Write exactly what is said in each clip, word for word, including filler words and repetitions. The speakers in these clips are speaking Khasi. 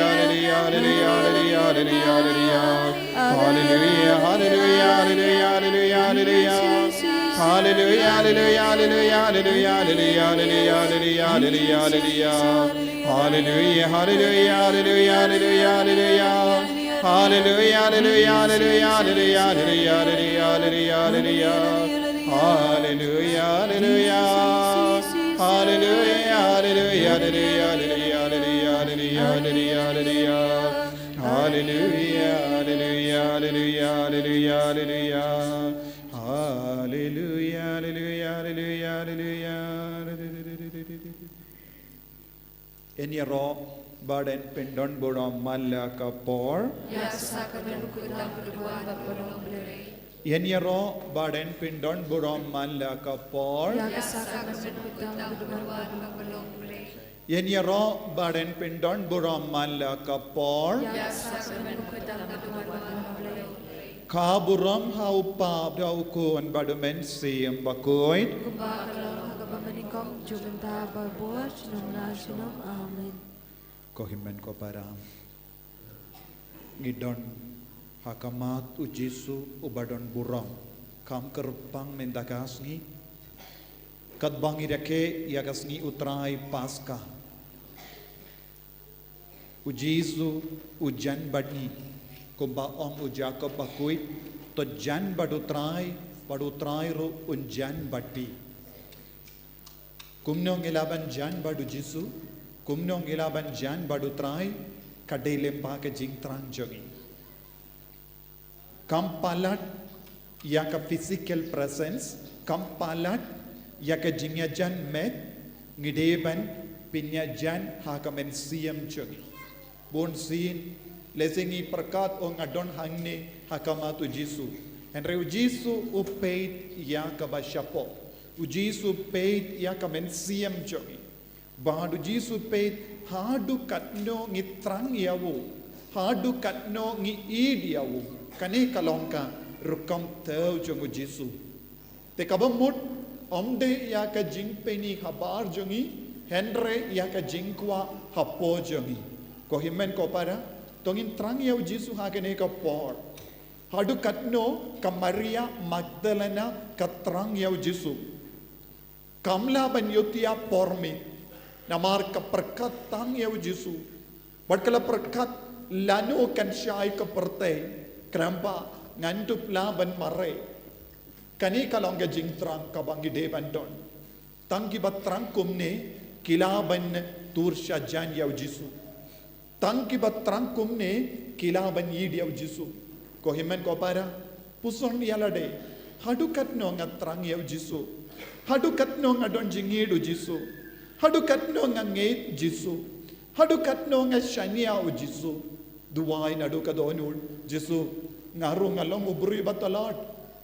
Hallelujah, hallelujah, hallelujah, hallelujah, hallelujah. Hallelujah, hallelujah, hallelujah, hallelujah, hallelujah. Hallelujah, hallelujah, hallelujah, hallelujah, hallelujah, hallelujah, hallelujah, hallelujah. Hallelujah, hallelujah, hallelujah, hallelujah, hallelujah. Hallelujah, hallelujah, hallelujah, hallelujah, hallelujah, hallelujah, hallelujah, hallelujah. Hallelujah, hallelujah. Hallelujah, hallelujah, hallelujah, hallelujah, hallelujah, hallelujah. Hallelujah, hallelujah, hallelujah, hallelujah, hallelujah, hallelujah, hallelujah, hallelujah, hallelujah, hallelujah, hallelujah. Yn ïaroh bad yn pyndon burom man la ka por. Ïa ka sakramen khuid tam ka duwan bad ka long Blei. Yn ïaroh bad yn pyndon burom man la ka por. Ïa ka sakramen khuid tam ka duwan bad ka long Blei. Yn ïaroh bad yn pyndon burom man la ka por. Ïa ka sakramen khuid tam ka duwan bad ka long Blei. Ka burom ha u Kpa bad ha u Khun bad u Mynsiem Bakhuid. Kumba ka long ha kaba mynnyngkong, junom bad bor junom la junom. Amen. Ko hynmen ko para, ngi don ha khmat u Jisu uba don burom. Kham kyrpang mynta ka sngi, katba ngi rakhe ïa ka sngi U Trai Paska, u Jisu u jan bad ngi. Kumba ong u Jakob Bakhuid, to jan bad U Trai, bad U Trai ruh un jan bad phi. Kumno ngi lah ban jan bad u Jisu, kumno ngi lah ban jan bad U Trai? Ka dei lyngba ka jingthrang jong ngi. Kam palat ïa ka physical presence, kam palat ïa ka jingïajan met, ngi dei ban pynïajan ha ka mynsiem jong ngi. Bun sien, lehse ngi pyrkhat, oh, nga don hangne ha khmat u Jisu. Hynrei u Jisu u peit ïa kaba shapoh. U Jisu u peit ïa ka mynsiem jong ngi. Bad u Jisu u peit haduh katno ngi thrang ïa u, haduh katno ngi ïeit ïa u. Kane ka long ka rukom thew jong u Jisu. Te kaba mut, ym dei ïa ka jingpyni habar jong ngi, hynrei ïa ka jingkwah hapoh jong ngi. Ko hynmen ko para, to ngin thrang ïa u Jisu ha kane ka por. Haduh katno ka Maria Magdalena ka thrang ïa u Jisu. Kam lah ban ïoh ïa por miet, namar ka pyrkhat tang ïa u Jisu. Bad ka la pyrkhat, lano kan shai ka pyrthei, khnang ba ngan dup lah ban mareh. Kane ka long ka jingthrang kaba ngi dei ban don. Tang kiba thrang kumne ki lah ban tur shajan ïa u Jisu. Tang kiba thrang kumne ki lah ban ïeit ïa u Jisu. Ko hynmen ko para, puson ïa lade. Haduh katno nga thrang ïa u Jisu? Haduh katno nga don jingïeit u Jisu? Haduh katno nga ngeit Jisu? Haduh katno nga shaniah u Jisu? Duwai naduh ka dohnud, Jisu, nga ruh nga long u briew ba tlot.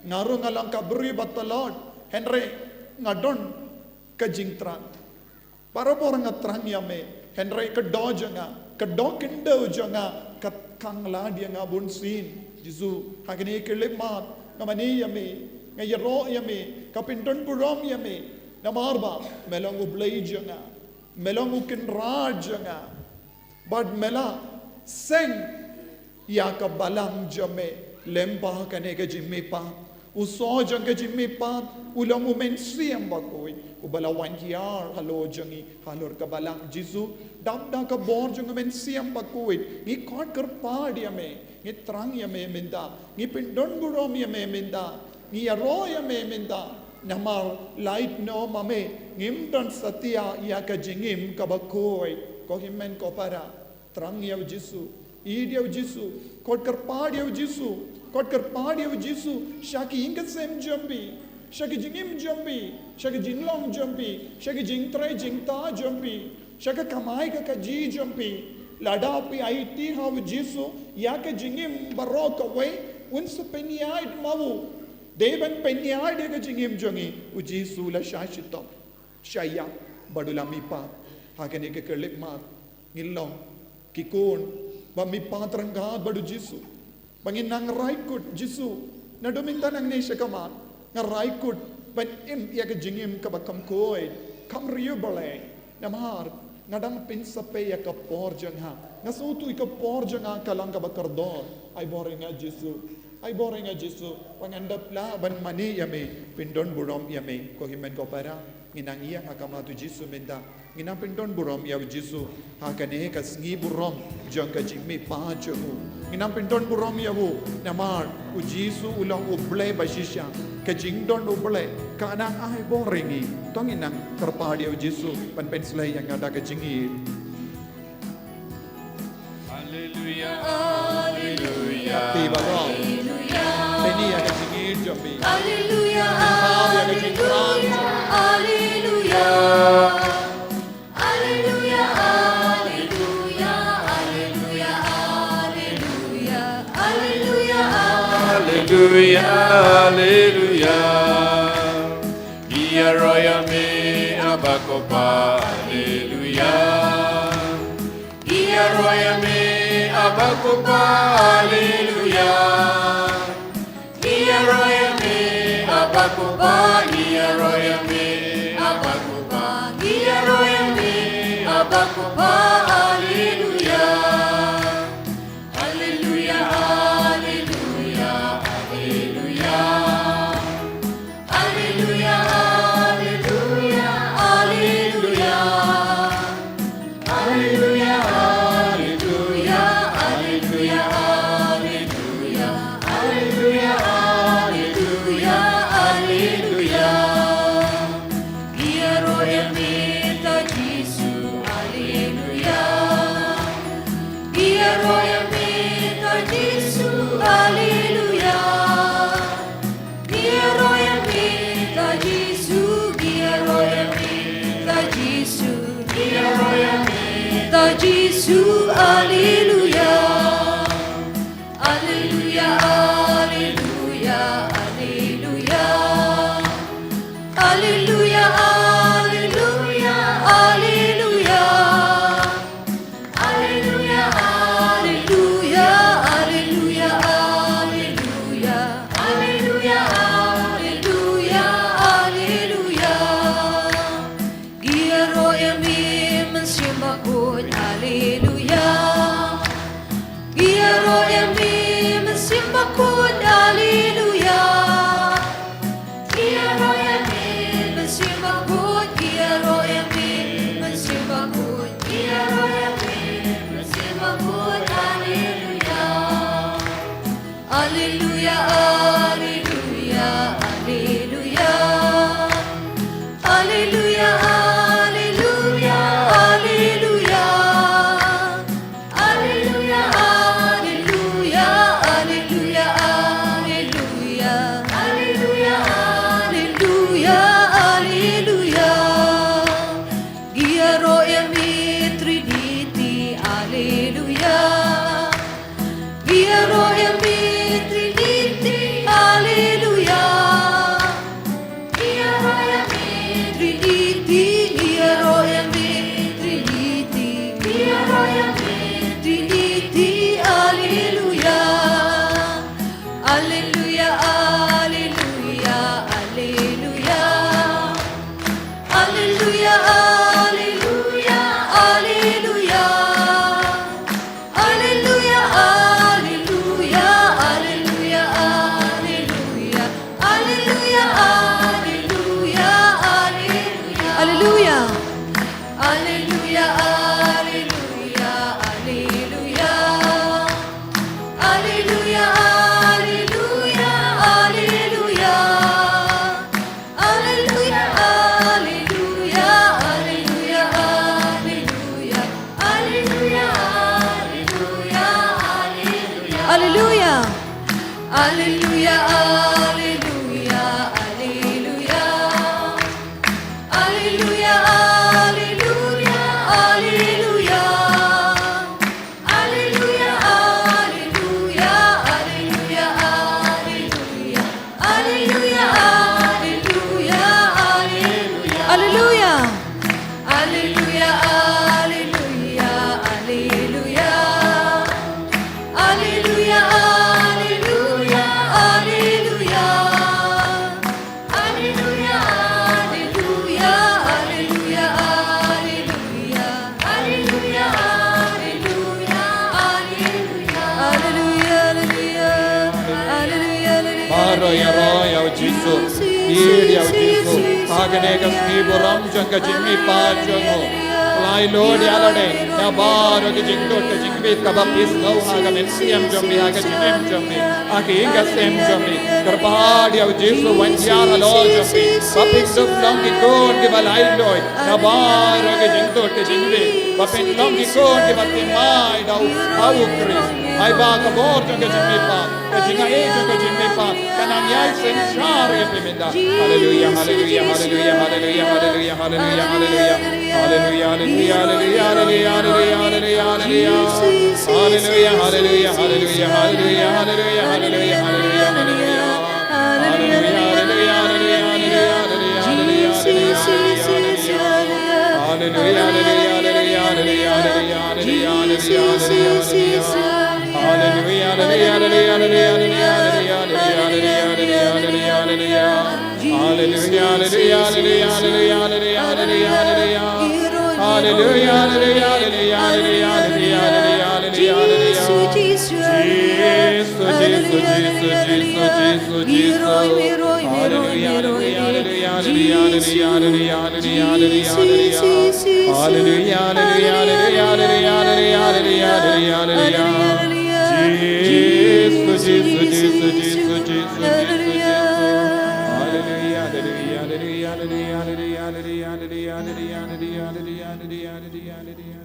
Nga ruh nga long ka briew ba tlot. Hynrei nga don ka jingthrang. Barabor nga thrang ïa me, hynrei ka doh jong nga, ka doh khyndew jong nga, ka khanglad ïa nga bun sien. Jisu, ha kane ka khyllipmat, nga mane ïa me, nga ïaroh ïa me, nga pyndon burom ïa me. Namar ba me long u Blei jong nga, me long u Kynrad jong nga. Bad me la seng ïa ka balang jong me lyngba kane ka jingmihpat. U soh jong ka jingmihpat u long u Mynsiem Bakhuid uba la wan hiar halor jong ngi, halor ka balang. Jisu, dap da ka bor jong u Mynsiem Bakhuid ngi khot kyrpad ïa me, ngi thrang ïa me mynta, ngi pyndon burom ïa me mynta, ngi ïaroh ïa me mynta. Namar lait noh ma me ngim don satia ïa ka jingim kaba khuid. Ko hynmen ko para, thrang ïa u Jisu, ïeit ïa u Jisu, khot kyrpad ïa u Jisu, khot kyrpad ïa u Jisu sha ki ïing ki sem jong phi, sha ki jingim jong phi, sha ki jinglong jong phi, sha ki jingtrei jingktah jong phi, sha ka kamai ka kajih jong phi. Lada phi aiti ha u Jisu ïa ka jingim baroh kawei, un sa pynïaid ma u. Dei ban pynïaid ïa ka jingim jong ngi, u Jisu la shah shitom, shah ïap bad u la mihpat. Ha kane ka khyllipmat ngin long ki khun ba mihpat ryngkat bad u Jisu. Ba ngin nang rai kut, Jisu, naduh mynta nangne shakhmat nga rai kut ban im ïa ka jingim kaba kham khuid, kham riewblei. Namar nga dang pynsaphriang ïa ka por jong nga, nga sngewthuh ïa ka por jong nga ka long kaba kordor. Ai bor ïa nga Jisu, ai bor ïa nga Jisu, ba ngan dap lah ban mane ïa me, pyndon burom ïa me. Ko hynmen ko para, ngin nang ïeng ha khmat u Jisu mynta. Ngin nang pyndon burom ïa u Jisu ha kane ka sngi burom jong ka jingmihpat jong u. Ngin nang pyndon burom ïa u namar u Jisu u long u Blei ba shisha. Ka jingdon u Blei ka nang ai bor ïa ngi. To ngin nang kyrpad ïa u Jisu ban pynshlei ïa nga da ka jingïeit. Te baroh, pynïaid ïa ka jingïeit jong phi. Pynpaw ïa ka jingkyrpad jong phi. Alleluia, alleluia. Ïaroh ïa me, Abba ko Pa, alleluia. Ïaroh ïa me, Abba ko Pa, alleluia. Ïaroh ïa me, Abba ko Pa, ïaroh ïa me, Abba ko Pa, ïaroh ïa me, Abba ko Pa, alleluia. Alleluia, alleluia, alleluia. Alleluia, alleluia, alleluia. Alleluia, alleluia, alleluia, alleluia. Alleluia, alleluia, alleluia. Ïaroh ïa me, ta Jisu, alleluia. Ïaroh ïa me, ta Jisu, alleluia. Ïaroh ïa me, ta Jisu, ïaroh ïa me, ta Jisu, ïaroh ïa me, ta Jisu, alleluia. Alleluia, alleluia, alleluia. Alleluia, alleluia, alleluia. Alleluia, alleluia, alleluia, alleluia. Alleluia, alleluia, alleluia. Ïaroh ïa me Mynsiem Bakhuid, alleluia. Ïaroh ïa me Mynsiem Bakhuid, alleluia. Ïaroh ïa me Mynsiem Bakhuid, ïaroh ïa me Mynsiem Bakhuid, ïaroh ïa me Mynsiem Bakhuid, alleluia. Alleluia, alleluia, alleluia. Alleluia, alleluia, alleluia. Alleluia, alleluia, alleluia, alleluia. Alleluia, alleluia, alleluia. Ïaroh ïa me Trinity, alleluia. Ïaroh ïa me Trinity, alleluia. Ïaroh ïa me Trinity, ïaroh ïa me Trinity, ïaroh ïa me Trinity, alleluia. Alleluia, alleluia, alleluia. Alleluia, alleluia, alleluia. Alleluia, alleluia, alleluia, alleluia. Alleluia, alleluia, alleluia. Alleluia. Alleluia, alleluia, alleluia. Alleluia, alleluia, alleluia. Alleluia, alleluia, alleluia, alleluia. Alleluia, alleluia, alleluia. Alleluia, alleluia, alleluia. Alleluia, alleluia, alleluia. Alleluia, alleluia, alleluia, alleluia. Alleluia, alleluia, alleluia. Alleluia. Alleluia, alleluia, alleluia. Alleluia, alleluia, alleluia. Alleluia, alleluia, alleluia, alleluia. Alleluia, alleluia, alleluia, alleluia. Alleluia, alleluia, alleluia, alleluia. Baroh ïaroh ïa u Jisu, ïeit ïa u Jisu ha kane ka sngi burom jong ka jingmihpat jong u. Lai lut ïa lade na baroh ka jingduk ka jingmihpat kaba phi sngew ha ka mynsiem jong phi, ha ka jingim jong phi, ha ka ïing ka sem jong phi. Kyrpad ïa u Jisu wan ïar halor jong phi ba phin dup long ki khun kiba laitluid na baroh ka jingduk ka jingmihpat, ba phin long ki khun kiba thymmai da u ha u Khrist. Ai ba ka bor jong ka jingmihpat, ka jingai jong ka jingmihpat, ka nang ïai synshar ïa phi mynta. Haleluya, haleluya, haleluya, haleluya, haleluya, haleluya, haleluya. Haleluya, haleluya, haleluya, haleluya, haleluya, haleluya. Haleluya, haleluya, haleluya, haleluya, haleluya, haleluya, haleluya, haleluya. Haleluya, haleluya, haleluya, haleluya, haleluya, haleluya, haleluya. Haleluya, haleluya, haleluya, haleluya, haleluya, haleluya, haleluya, haleluya, haleluya. Haleluya, haleluya, haleluya, haleluya, haleluya, haleluya, haleluya, haleluya, haleluya. Haleluya, haleluya, haleluya, haleluya, haleluya, haleluya, haleluya, haleluya. Haleluya, haleluya, haleluya, haleluya, haleluya, haleluya, haleluya, haleluya. Jisu, Jisu, Jisu, Jisu, Jisu, Jisu, Jisu. Haleluya, haleluya, haleluya, haleluya, haleluya, haleluya, haleluya, haleluya. Haleluya, haleluya, haleluya, haleluya, haleluya, haleluya, haleluya, haleluya. Jisu, Jisu, Jisu, Jisu, Jisu, Jisu. Haleluya, haleluya, haleluya, haleluya, haleluya, haleluya, haleluya, haleluya.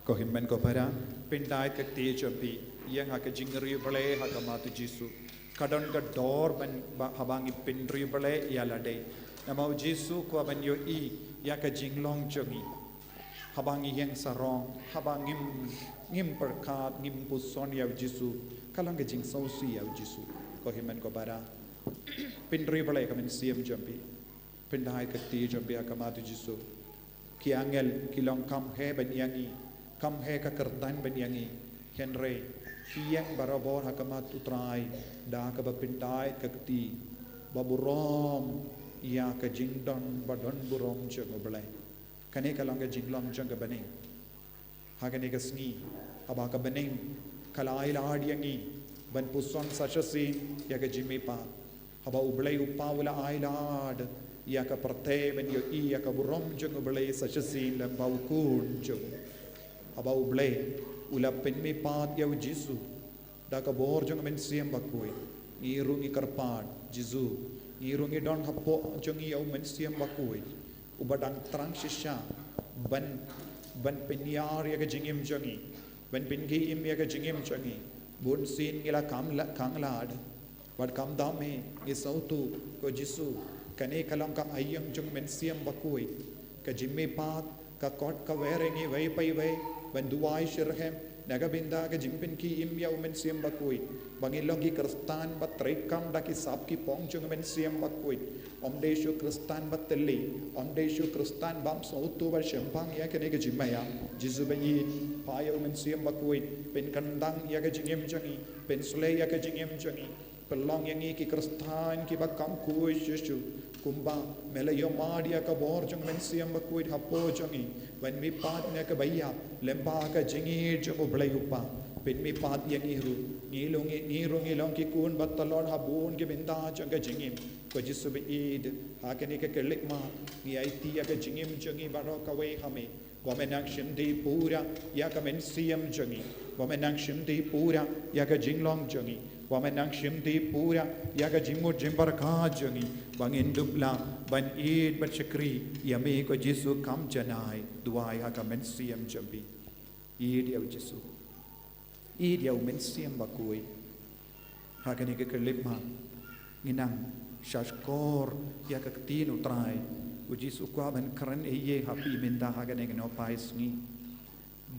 Ko hynmen ko para, pyndait ka kti jong phi, ïeng ha ka jingriewblei ha khmat u Jisu. Ka don ka dor ban ba, haba ngi pynriewblei ïa lade. Namar u Jisu u kwah ban ïohi ïa ka jinglong jong ngi. Haba ngi ïeng sarong, haba ngim, ngim pyrkhat, ngim puson ïa u Jisu, ka long ka jingsngewsih ïa u Jisu. Ko hynmen ko para, pynriewblei ka mynsiem jong phi. Pyndait ka kti jong phi ha khmat u Jisu. Ki angel ki long kham heh ban ïa ngi, kham heh ka kyrdan ban ïa ngi. Hynrei phi ïeng barabor ha khmat u Trai da kaba pyndait ka kti ba burom ïa ka jingdon ba don burom jong U Blei. Kane ka long ka jinglong jong ka bneng. Ha kane ka sngi, haba ka bneng ka la ailad ïa ngi ban puson sa shisien ïa ka jingmihpat. Haba U Blei U Kpa u la ailad ïa ka pyrthei ban ïohi ïa ka burom jong U Blei sa shisien lem bad U Khun jong u. Haba U Blei u la pynmihpat ïa u Jisu da ka bor jong U Mynsiem Bakhuid, ngi ruh ngi kyrpad, Jisu, ngi ruh ngi don hapoh jong ngi ïa U Mynsiem Bakhuid uba dang thrang shisha ban, ban pynïar ïa ka jingim jong ngi, ban pynkhie im ïa ka jingim jong ngi. Bunsien ngi la khang la, khang lad bad kham dam hi, ngi sngewthuh, ko Jisu, kane ka long ka aieng jong U Mynsiem Bakhuid. Ka jingmihpat ka kot kawei ïa ngi iwei pa iwei ban duwai shitrhem na ka bynta ka jingpynkhie im ïa U Mynsiem Bakhuid, ba ngin long ki Khristan ba treikam da ki sap ki phong jong U Mynsiem Bakhuid. Ym dei shu Khristan ba thylli, ym dei shu Khristan bym sngewthuh bad shemphang ïa kane ka jingmaïa. Jisu baieit, phah ïa U Mynsiem Bakhuid pynkyndang ïa ka jingim jong ngi, pynsleh ïa ka jingim jong ngi. Pynlong ïa ngi ki Khristan kiba kham khuid shuh shuh, kumba me la ïohmad ïa ka bor jong U Mynsiem Bakhuid hapoh jong ngi, ban mihpat na kaba ïap lem bad ka jingïeit jong U Blei U Kpa. Pynmihpat ïa ngi ruh, ngi long, ngi ruh ngi long ki khun ba tlot ha bun ki bynta jong ka jingim. Ko Jisu baieit, ha kane ka khyllipmat ngi aiti ïa ka jingim jong ngi baroh kawei ha me. Ba men nang shim dih pura ïa ka mynsiem jong ngi. Ba men nang shim dih pura ïa ka jinglong jong ngi. Ba men nang shim dih pura ïa ka jingmut jingpyrkhat jong ngi. Ba ngin dup lah ban ïeit bad shakri ïa me, ko Jisu, kham janai. Duwai ha ka mynsiem jong phi. Ïeit ïa U Jisu. Ïeit ïa U Mynsiem Bakhuid. Ha kane ka khyllipmat ngin nang shahshkor ïa ka ktien U Trai. U Jisu u kwah ban kren eiei ha phi mynta ha kane ka nohphai sngi.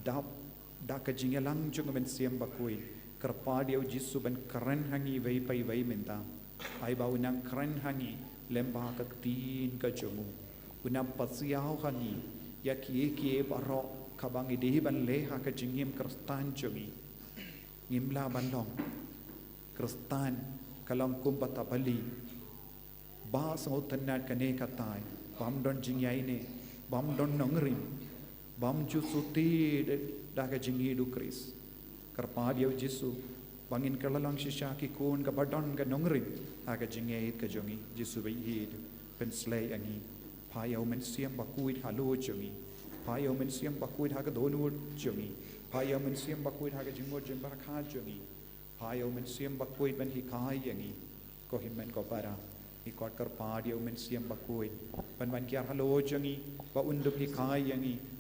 Dap da ka jingïalang jong U Mynsiem Bakhuid, kyrpad ïa U Jisu ban kren ha ngi iwei pa iwei mynta. Ai ba u nang kren ha ngi lem bad ka ktien ka jong u. U nang pasiaw ha ngi ïa kiei kiei baroh kaba ngi dei ban leh ha ka jingim Khristan jong ngi. Ngim lah ban long Khristan ka long kum ba ta bali, ba sngewtynnat kane katai, bym don jingïaineh, bym don nongrim, bym ju suti da ka jingïeit U Khrist. Kyrpad ïa U Jisu ba ngin kylla long shisha ki khun kaba don ka nongrim ha ka jingïeit ka jong ngi. Jisu baieit, pynsleh ïa ngi. Phah ïa U Mynsiem Bakhuid halor jong ngi. Phah ïa U Mynsiem Bakhuid ha ka dohnud jong ngi. Phah ïa U Mynsiem Bakhuid ha ka jingmut jingpyrkhat jong ngi. Phah ïa U Mynsiem Bakhuid ban hikai ïa ngi. Ko hynmen ko para, ngi khot kyrpad ïa U Mynsiem Bakhuid ban wan kiar halor jong ngi, ba un dup hikai ïa ngi,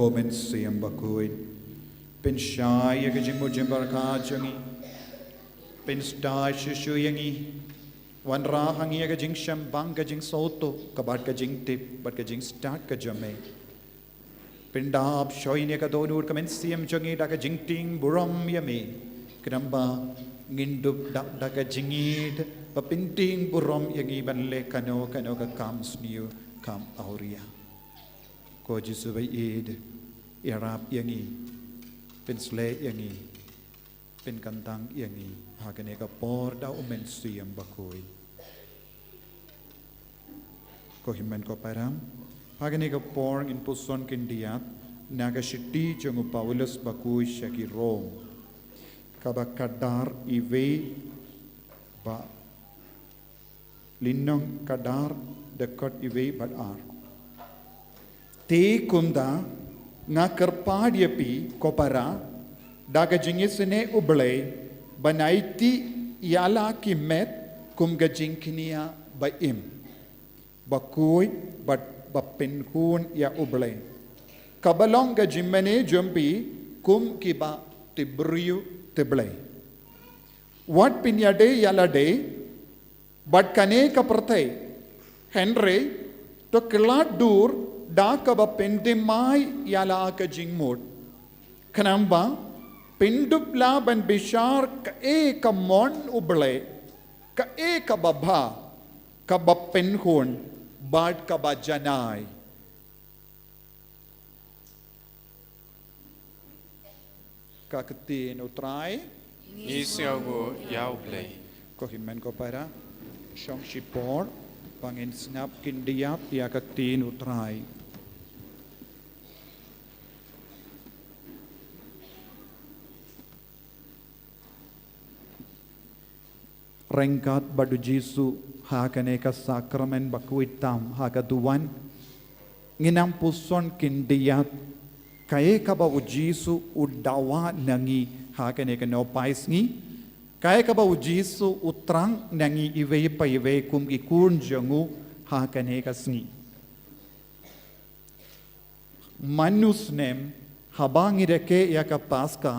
Ko Mynsiem Bakhuid, pynshai ïa ka jingmut jingpyrkhat jong ngi, pynshai shuh shuh ïa ngi, wanrah ha ngi ïa ka jingshem bang ka jingsngewthuh, ka bad ka jingtip, bad ka jingstad ka jong me. Pyndap shuh ïa ka dohnud ka mynsiem jong ngi da ka jingtieng burom ïa me. Khnang ba ngin dup da, da ka jingïeit ba pyntieng burom ïa ngi ban leh kano kano ka kam sniew kam awria. Ko Jisu ba ïeit, ïarap ïa ngi, pynsleh ïa ngi, pynkyntang ïa ngi ha kane ka por da u Mynsiem Bakhuid. Ko hynmen ko para, ha kane ka por ngin puson khyndiat na ka shithi jong u Paulus Bakhuid sha ki Rom, kaba khatdar, iwei Ba Lynnong khatar, dkhot iwei bad ar. Te kumta nga kyrpad ïa phi ko para, da ka jingisynei U Blei, ban aiti ïa la ki met kum ka jingkñia ba im, ba khuid bad ba pynkhun ïa U Blei. Kaba long ka jingmane jong phi kum kiba te briew te Blei. Wat pynïadei ïa lade bad kane ka pyrthei, hynrei to kylla dur da kaba pynthymmai ïa la ka jingmut. Khnang ba phin dup lah ban bishar kaei ka mon U Blei, kaei kaba bha, kaba pynkhun bad kaba janai. Ka ktien U Trai. Ngi sngewnguh ïa U Blei. Ko hynmen ko para, shong shipor, ba ngin sngap khyndiat ïa ka ktien U Trai. Ryngkat bad U Jisu ha kane ka sakramen ba khuid tam ha ka duwan, ngin ym puson khyndiat kaei kaba U Jisu u dawa na ngi ha kane ka nohpait sngi, kaei kaba U Jisu u thrang na ngi iwei pa iwei kum ki khun jong u ha kane ka sngi. Man u snem, haba ngi rakhe ïa ka Paska,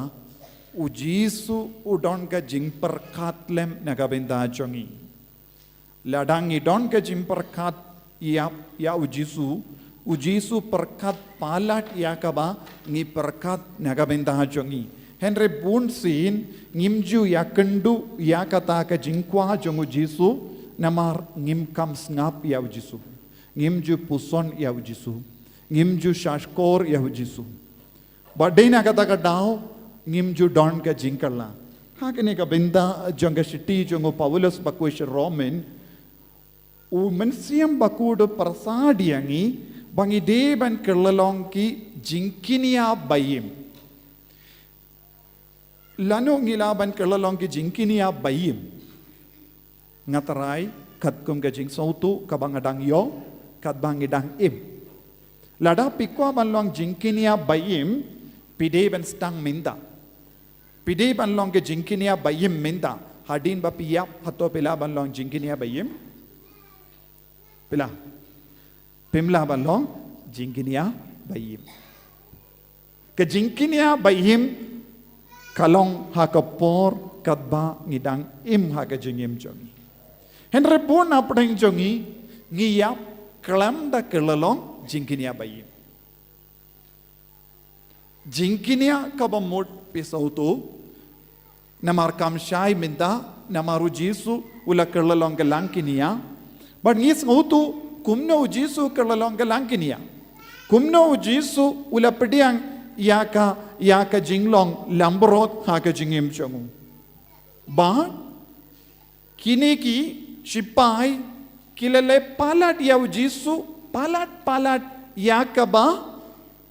U Jisu u don ka jingpyrkhat lem na ka bynta jong ngi. Lada ngi don ka jingpyrkhat ïa, ïa U Jisu, U Jisu pyrkhat palat ïa kaba ngi pyrkhat na ka bynta jong ngi. Hynrei bunsien ngim ju ïakynduh ïa kata ka jingkwah jong U Jisu, namar ngim kham sngap ïa U Jisu. Ngim ju puson ïa U Jisu. Ngim ju shahshkor ïa U Jisu. Bad dei na kata ka daw ngim ju don ka jingkylla. Ha kane ka bynta jong ka shithi jong u Paulus ba khuid sha Roman, u Mynsiem Bakhuid u pyrshah ïa ngi ba ngi dei ban kylla long ki jingkñia ba im. Lano ngi lah ban kylla long ki jingkñia ba im? Nga tharai katkum ka jingsngewthuh kaba nga dang ïoh, katba ngi dang im. Lada phi kwah ban long jingkñia ba im, phi dei ban sdang mynta. Phi dei ban long ka jingkñia ba im mynta. Hadien ba phi ïap, hato phi lah ban long jingkñia ba im? Phi lah? Phim lah ban long jingkñia ba im. Ka jingkñia ba im ka long ha ka por katba ngi dang im ha ka jingim jong ngi. Hynrei bun na pdeng jong ngi, ngi ïap khlem da kylla long jingkñia ba im. Jingkñia kaba mut phi sngewthuh, namar kam shai mynta, namar U Jisu u la kylla long ka langkñia. Bad ngi sngewthuh kumno U Jisu u kylla long ka langkñia. Kumno U Jisu u la pdiang ïa ka, ïa ka jinglong langbrot ha ka jingim jong u. Bad kine ki shipai ki la leh palat ïa U Jisu, palat palat ïa kaba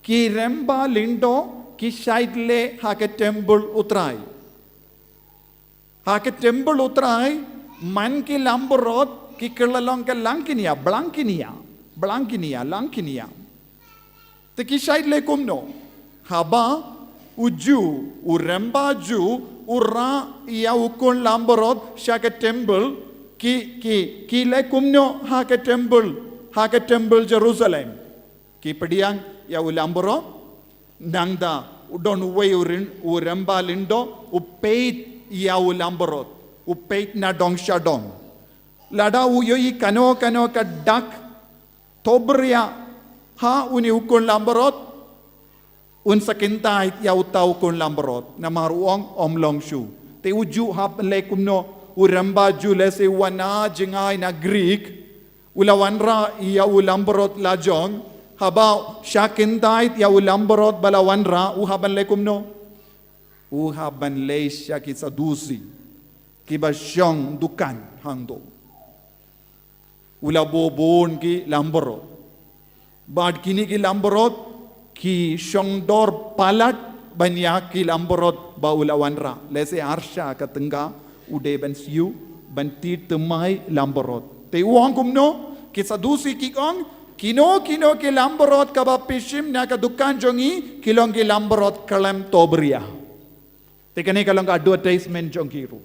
ki rangbah lyngdoh ki shait leh ha ka templ U Trai. Ha ka templ U Trai, man ki langbrot ki kylla long ka langkñia, ba langkñia, ba langkñia, langkñia. Te ki shait leh kumno? Haba u Jiw, u rangbah Jiw, u rah ïa u khun langbrot sha ka templ, ki, ki, ki leh kumno ha ka templ, ha ka templ Jerusalem? Ki pdiang ïa u langbrot, nangta u don uwei u rin, u rangbah lyngdoh, u peit ïa u langbrot, u peit na dong sha dong. Lada u ïohi kano kano ka dak thohbria ha une u khun langbrot, un sa kyntait ïa uta u khun langbrot, namar u ong ym long shuh. Te u Jiw u hap ban leh kumno, u rangbah Jiw lehse u wan na jngai na Greek, u la wanrah ïa u langbrot lajong, haba u shah kyntait ïa u langbrot ba la wanrah, u hap ban leh kumno? U hap ban leit sha ki Sadusi, kiba shong dukan hangto. U la buh bun ki langbrot. Bad kine ki langbrot ki shongdor palat ban ïa ki langbrot ba u la wanrah. Lehse ar sha ka tyngka u dei ban siew, ban tied thymmai lambarot. Te u ong kumno, ki Sadusi ki ong, kino kino ki lambarot kaba phi shim na ka dukan jong ngi, ki long ki lambarot khlem to bria. Te kane ka long ka advertisement jong ki ruh.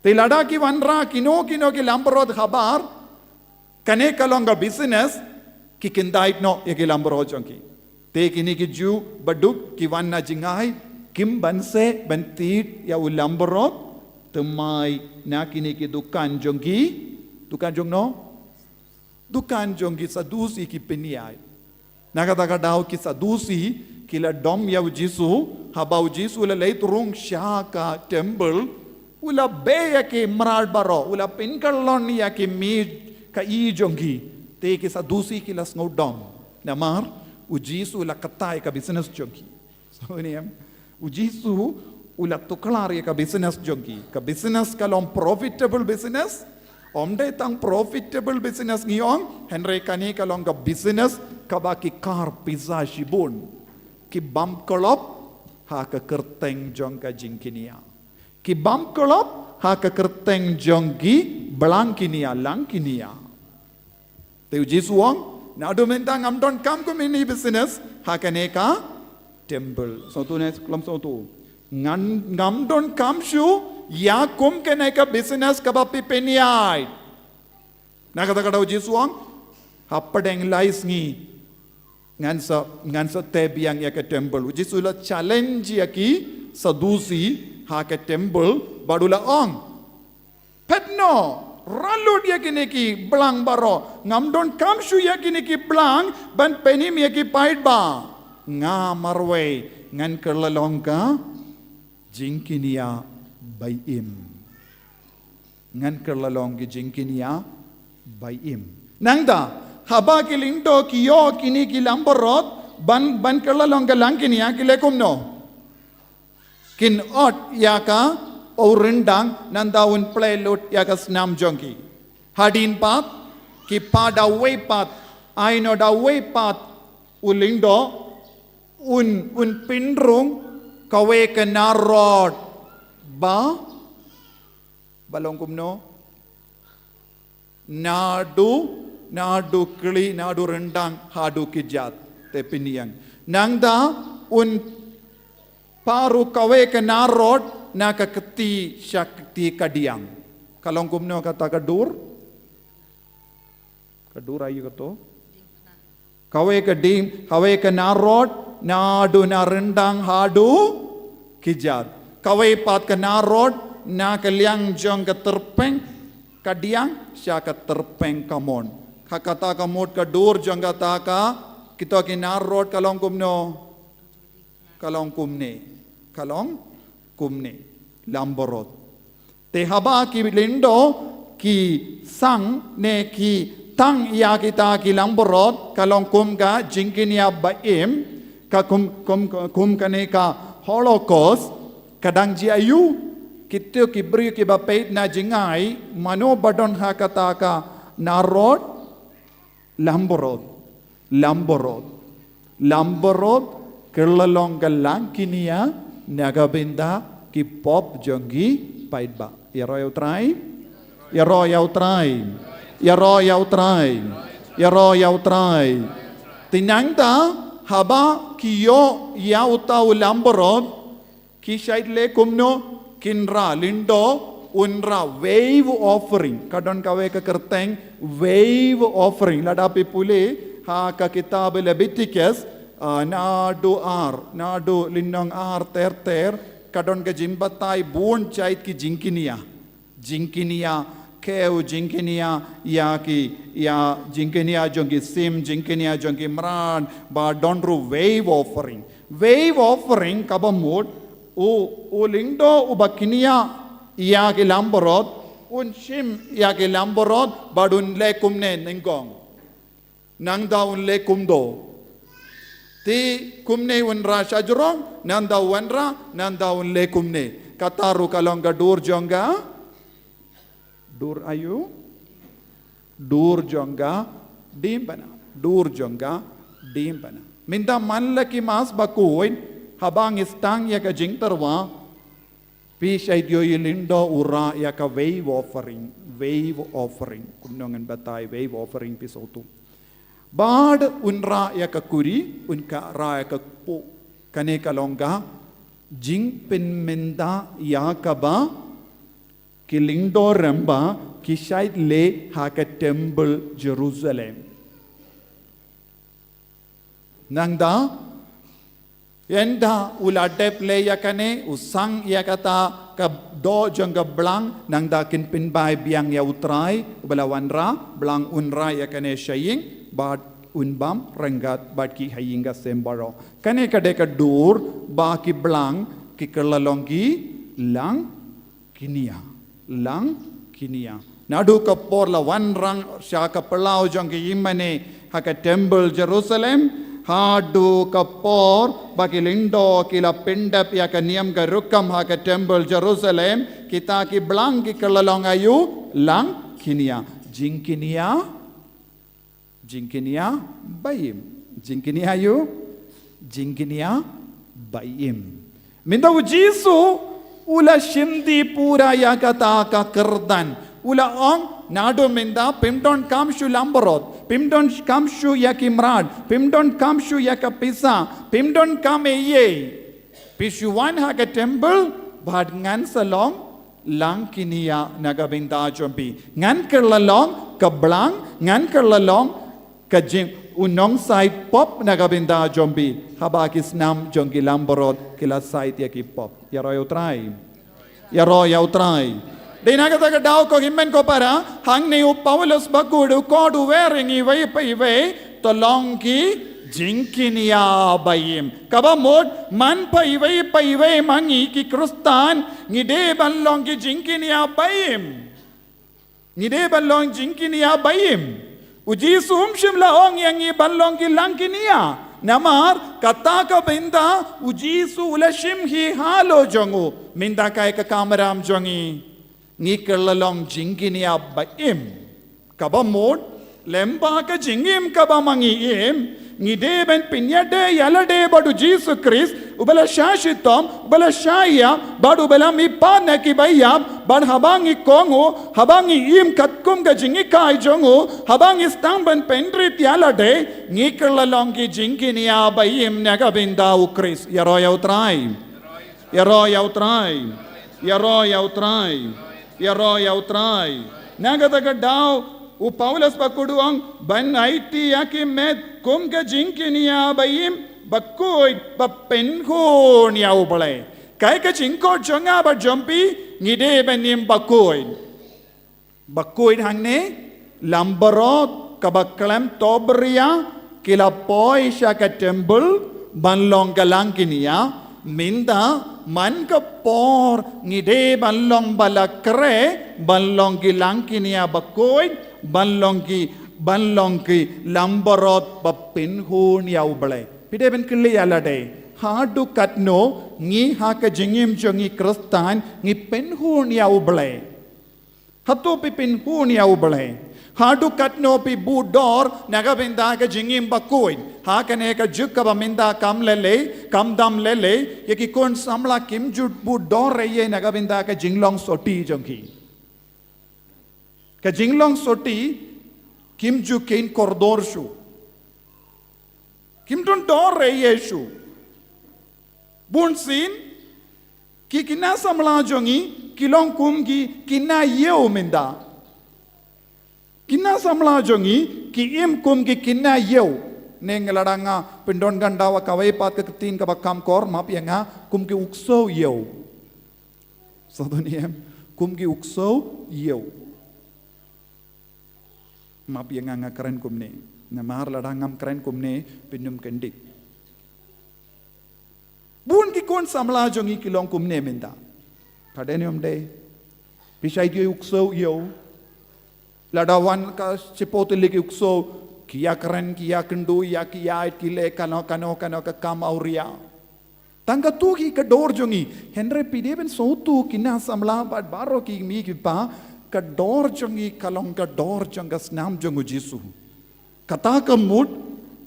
Te lada ki wanrah kino kino ki lambarot habar kane ka long ka business, ki kyndait noh ïa ki lambarot jong ki. Te kine ki Jiw baduk ki wan na jingai, kim banse ban tied ïa u lambarot thymmai na kine ki dukan jong ki. Dukan jong no? Dukan jong ki Sadusi ki pynïaid. Na kata ka daw ki Sadusi ki la dom ïa u Jisu, haba u Jisu u la leit rung sha ka temple, u la beh ïa ki mrad baroh, u la pynkyllon ïa ki mei ka i jong ki. Te ki Sadusi ki la sngewdom. Namar u Jisu u la kata ïa ka business jong ki. Sngewbha ne em? U Jisu u la tuklar ïa ka business jong ki. Ka business ka long profitable business. Ym dei tang profitable business ngi ong, hynrei kane ka long ka business kaba ki kar pisa shibun. Ki bam khlop ha ka kyrteng jong ka jingkñia. Ki bam khlop ha ka kyrteng jong ki blang kñia, lang kñia. Te u Jisu u ong, naduh mynta ngam donkam kum kine ki business ha kane ka temple. Sngewthuh ne khlem sngewthuh? Ngan, ngam donkam shuh ïa kum kane ka business kaba phi pynïaid. Na kata ka daw u Jisu u ong, hapdeng lai sngi ngan sa, ngan sa tei biang ïa ka temple. U Jisu u la challenge ïa ki Sadusi ha ka temple bad u la ong, phet noh, rah lut ïa kine ki blang baroh. Ngam donkam shuh ïa kine ki blang ban pynim ïa ki paidbah. Nga marwei ngan kylla long ka jingkñia ba im. Ngan kylla long ka jingkñia ba im. Nangta haba ki lyngdoh ki ïoh kine ki lambarot ban, ban kylla long ka lang kñia, ki leh kumno? Kin ot ïa ka u ryndang, nangta un plie lut ïa ka snam jong ki. Hadien pat ki phah da uwei pat, ai noh da uwei pat u lyngdoh, un, un pynrung kawei ka narod ba, ba long kumno? Naduh, naduh kli, naduh ryndang haduh kjat. Te pynïeng. Nangta un phah ruh kawei ka narod na ka kti sha kti kadiang. Ka long kumno kata ka dur? Ka dur aïu kato? Kawei ka dieng, kawei ka narod naduh na ryndang haduh kjat. Kawei pat ka narod na ka liang jong ka tyrpeng kadiang sha ka tyrpeng kamon. Ha kata ka mut ka dur jong kata ka, kito ki narod ka long kumno? Ka long kumne, ka long kumne. Lambarot. Te haba ki lyngdoh ki sang ne ki tang ïa kita ki lambarot, ka long kum ka jingkñia ba im, ka kum, kum, kum kane ka Holocaust, ka dang jia aïu? Kito ki briew kiba peit na jingai, mano ba don ha kata ka narod? Lambarot, lambarot, lambarot, kylla long ka lang kñia na ka bynta ki pop jong ki paidbah. Ïaroh ïa u Trai, ïaroh ïa u Trai, ïaroh ïa u Trai, ïaroh ïa u Trai. Te nangta haba ki ïoh ïa uta u lambarot, ki shait leh kumno? Kin rah, lyngdoh un rah wave offering. Ka don kawei ka kyrteng wave offering. Lada phi pule ha ka kitab Leviticus, ah, naduh ar, naduh lynnong ar ter ter, ka don ka jingbatai bun jait ki jingkñia. Jingkñia kiew, jingkñia ïa ki, ïa jingkñia jong ki sim, jingkñia jong ki mrad, ba don ruh wave offering. Wave offering kaba mut, u, u lyngdoh uba kñia ïa ki lambarot, un shim ïa ki lambarot, bad un leh kumne nyngkong. Nangta un leh kumto. Te kumne un rah shajrong, nangta un rah, nangta un leh kumne. Kata ruh ka long ka dur jong ka. Dur aïu? Dur jong ka diengphna. Dur jong ka diengphna. Mynta man la ki Mass Bakhuid, haba ngi sdang ïa ka jingtyrwa, Phi shait ïohi lyngdoh u rah ïa ka wave offering, wave offering. Kumno ngan batai wave offering phi sngewthuh. Bad un rah ïa ka kuri, un ka rah ïa ka kpoh. Kane ka long ka jingpynmynta ïa kaba ki lyngdoh rangbah ki shait leh ha ka temple Jerusalem. Nangta, ynda u la dep leh ïa kane, u sang ïa kata ka doh jong ka blang, nangta kin pynbai biang ïa u Trai uba la wanrah, blang un rah ïa kane sha ïing, bad un bam ryngkat bad ki ha ïing ka sem baroh. Kane ka dei ka dur ba ki blang ki kylla long ki lang kñia, lang kñia. Naduh ka por la wanrah sha ka phyllaw jong ki ïingmane ha ka temple Jerusalem, haduh ka por ba ki lyngdoh ki la pyndep ïa ka niam ka rukom ha ka temple Jerusalem, kita ki blang ki kylla long aïu, lang kñia. Jingkñia, jingkñia ba im. Jingkñia aïu, jingkñia ba im. Mynta u Jisu u la shim dih pura ïa kata ka kyrdan. U la ong, naduh mynta phim donkam shuh langbrot, phim donkam shuh ïa ki mrad, phim donkam shuh ïa ka pisa, phim donkam ei ei. Phi shu wan ha ka temple bad ngan sa long lang kñia na ka bynta jong phi. Ngan kylla long ka blang, ngan kylla long ka jing, u nongsai pop na ka bynta jong phi. Haba ki snam jong ki langbrot ki la sait ïa ki pop. Ïaroh ïa u Trai. Ïaroh ïa u Trai. Dei na kata ka daw ko hynmen ko para, hangne u Paulus bakhuid u khot u wer ïa ngi iwei pa iwei, to long ki jingkñia ba im. Kaba mut, man pa iwei pa iwei ma ngi ki Khristan, ngi dei ban long ki jingkñia ba im. Ngi dei ban long jingkñia ba im. U Jisu um shym la ong ïa ngi ban long ki lang kñia. Namar kata ka bynta u Jisu u la shim hi halor jong u. Mynta kaei ka kamram jong ngi? Ngi kylla long jingkñia ba im. Kaba mut, lyngba ka jingim kaba ma ngi im, ngi dei ban pynïadei ïa lade bad u Jisu Khrist, uba la shah shitom, uba la shah ïap, bad uba la mihpat na kiba ïap, bad haba ngi kohnguh, haba ngi im katkum ka jinghikai jong u, haba ngi sdang ban pynrit ïa lade, ngi kylla long ki jingkñia ba im na ka bynta u Khrist. Ïaroh ïa u Trai. Ïaroh ïa u Trai. Ïaroh ïa u Trai. Ïaroh ïa u Trai. Na kata ka daw, u Paulus bakhuid u ong, ban aiti ïa ki met kum ka jingkñia ba im, bakhuid, ba pynkhun ïa u Blei. Kaei ka jingkhot jong nga bad jong phi, ngi dei ban im bakhuid. Bakhuid hangne, langbrot kaba khlem tobria, ki la poi sha ka temple, ban long ka lang kñia, mynta, man ka por, ngi dei ban long ba la khreh, ban long ki lang kñia bakhuid, ban long ki, ban long ki langbrot ba pynkhun ïa u Blei. Phi dei ban kylli ïa lade, haduh katno, ngi ha ka jingim jong ngi Khristan, ngi pynkhun ïa u Blei. Hato phi pynkhun ïa u Blei? Haduh katno phi bud dor na ka bynta ka jingim bakhuid? Ha kane ka juk kaba mynta kam lei lei, kam dam lei lei, ïa ki khun samla kim ju bud dor ei ei na ka bynta ka jinglong sotti jong ki. Ka jinglong sotti kim ju kheiñ kordor shuh. Kim don dor ei ei shuh. Bunsien, ki khynnah samla jong ngi, ki long kum ki khynnah ïew mynta. Khynnah samla jong ngi, ki im kum ki khynnah ïew. Ne nga la dang nga pyndonkam da kawei pat ka ktien kaba kham kor, map ïa nga, kum ki u ksew ïew. Sa don em, kum ki u ksew ïew. Map ïa nga nga kren kumne. Namar lada ngam kren kumne, phin ym kyndit. Bun ki khun samla jong ngi ki long kumne mynta. Ka dei ne ym dei? Phi shait ïohi u ksew ïew. Lada wan ka shipor tylli ki u ksew, ki ïakren, ki ïakynduh, ïa ki ïaid, ki leh kano kano kano ka kam awria. Tang katto hi ka dor jong ngi. Hynrei phi dei ban sngewthuh khynnah samla bad baroh ki mei ki pa, ka dor jong ngi ka long ka dor jong ka snam jong u Jisu. Kata ka mut,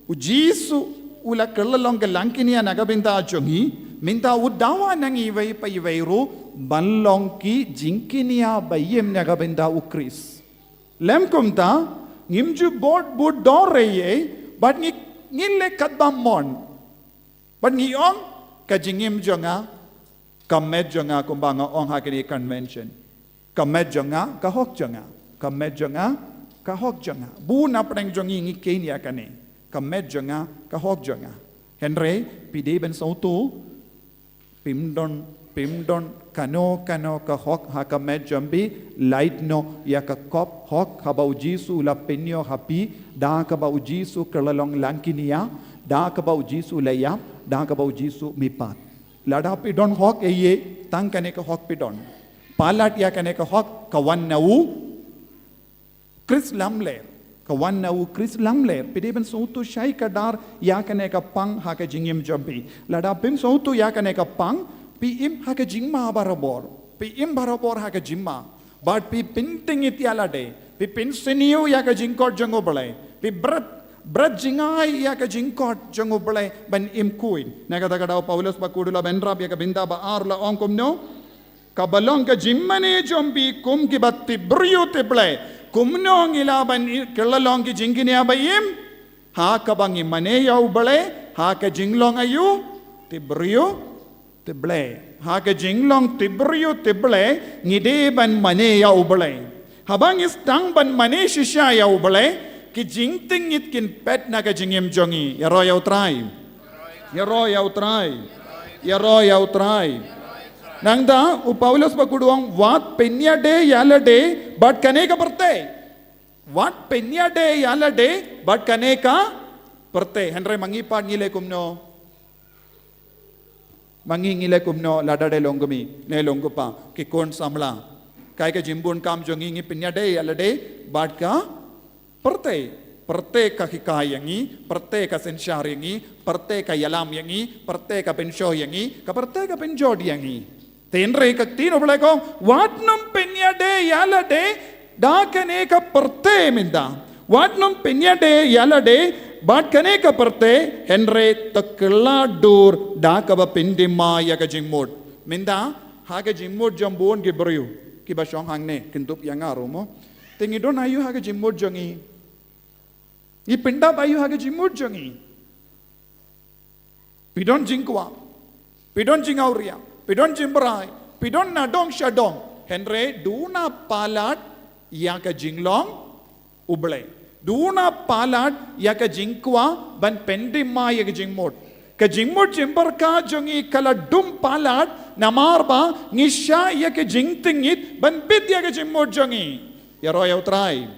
u Jisu u la kylla long ka langkñia na ka bynta jong ngi, Mynta u dawa na ngi iwei pa iwei ruh ban long ki jingkñia ba im na ka bynta u Khrist. Lem kumta, ngim ju bud bud dor ei ei, bad ngi, ngi leh katba mon. Bad ngi ong, ka jingim jong nga, ka met jong nga, kumba nga ong ha kane convention. Ka met jong nga, ka hok jong nga. Ka met jong nga, ka hok jong nga. Bun na pdeng jong ngi ngi kñia kane. Ka met jong nga, ka hok jong nga. Hynrei, phi dei ban sngewthuh, phim don, phim don kano kano ka hok ha ka met jong phi, lait noh ïa ka kop hok kaba u Jisu u la pynïoh ha phi, da kaba u Jisu ka la long langkñia, da kaba u Jisu u la ïap, da kaba u Jisu u mihpat. Lada phi don hok ei ei, tang kane ka hok phi don. Palat ïa kane ka hok, ka wan na u Khrist lamler. Ka wan na u Khrist lamler. Phi dei ban sngewthuh shai kdar ïa kane ka pang ha ka jingim jong phi. Lada phim sngewthuh ïa kane ka pang, phi im ha ka jingma barabor. Phi im barabor ha ka jingma. Bad phi pyntngit ïa lade. Phi pynsniew ïa ka jingkhot jong u Blei. Phi bret, bret jngai ïa ka jingkhot jong u Blei ban im khuid. Na kata ka daw Paulus bakhuid u la bynrap ïa ka bynta ba ar, u la ong kumno. Kaba long ka jingmane jong phi kum kiba tip briew tip Blei. Kumno ngi lah ban i-, kylla long ki jingkñia ba im. Ha kaba ngi mane ïa u Blei, ha ka jinglong aïu, tip briew tip Blei. Ha ka jinglong tip briew tip Blei, ngi dei ban mane ïa u Blei. Haba ngi sdang ban mane shisha ïa u Blei, ki jingtngit kin peit na ka jingim jong ngi. Ïaroh ïa u Trai. Ïaroh ïa u Trai. Ïaroh ïa u Trai. Nangta, u Paulus bakhuid u ong, wat pynïadei ïa lade bad kane ka pyrthei. Wat pynïadei ïa lade bad kane ka pyrthei. Hynrei ma ngi pat ngi leh kumno? Ma ngi ngi leh kumno, lada dei long kmie ne long kpa, ki khun samla, kaei ka jingbun kam jong ngi? Ngi pynïadei ïa lade bad ka pyrthei. Pyrthei ka hikai ïa ngi, pyrthei ka synshar ïa ngi, pyrthei ka ïalam ïa ngi, pyrthei ka pynshoh ïa ngi, ka pyrthei ka pynjot ïa ngi. Hynrei ka ktien u Blei ka ong, wat nym pynïadei ïa lade da kane ka pyrthei mynta. Wat nym pynïadei ïa lade bad kane ka pyrthei, hynrei to kylla dur da kaba pyndima ïa ka jingmut. Mynta, ha ka jingmut jong bun ki briew kiba shong hangne, kyndup ïa nga ruh mo. Te ngi don aïu ha ka jingmut jong ngi? Ngi pyndap aïu ha ka jingmut jong ngi? Phi don jingkwah, phi don jingawria, phi don jingbrai, phi don na dong sha dong. Hynrei duna palat ïa ka jinglong u Blei. Duna palat ïa ka jingkwah ban pyndima ïa ka jingmut. Ka jingmut jingpyrkhat jong ngi ka la dum palat namar ba ngi shah ïa ka jingtngit ban bit ïa ka jingmut jong ngi. Ïaroh ïa u Trai.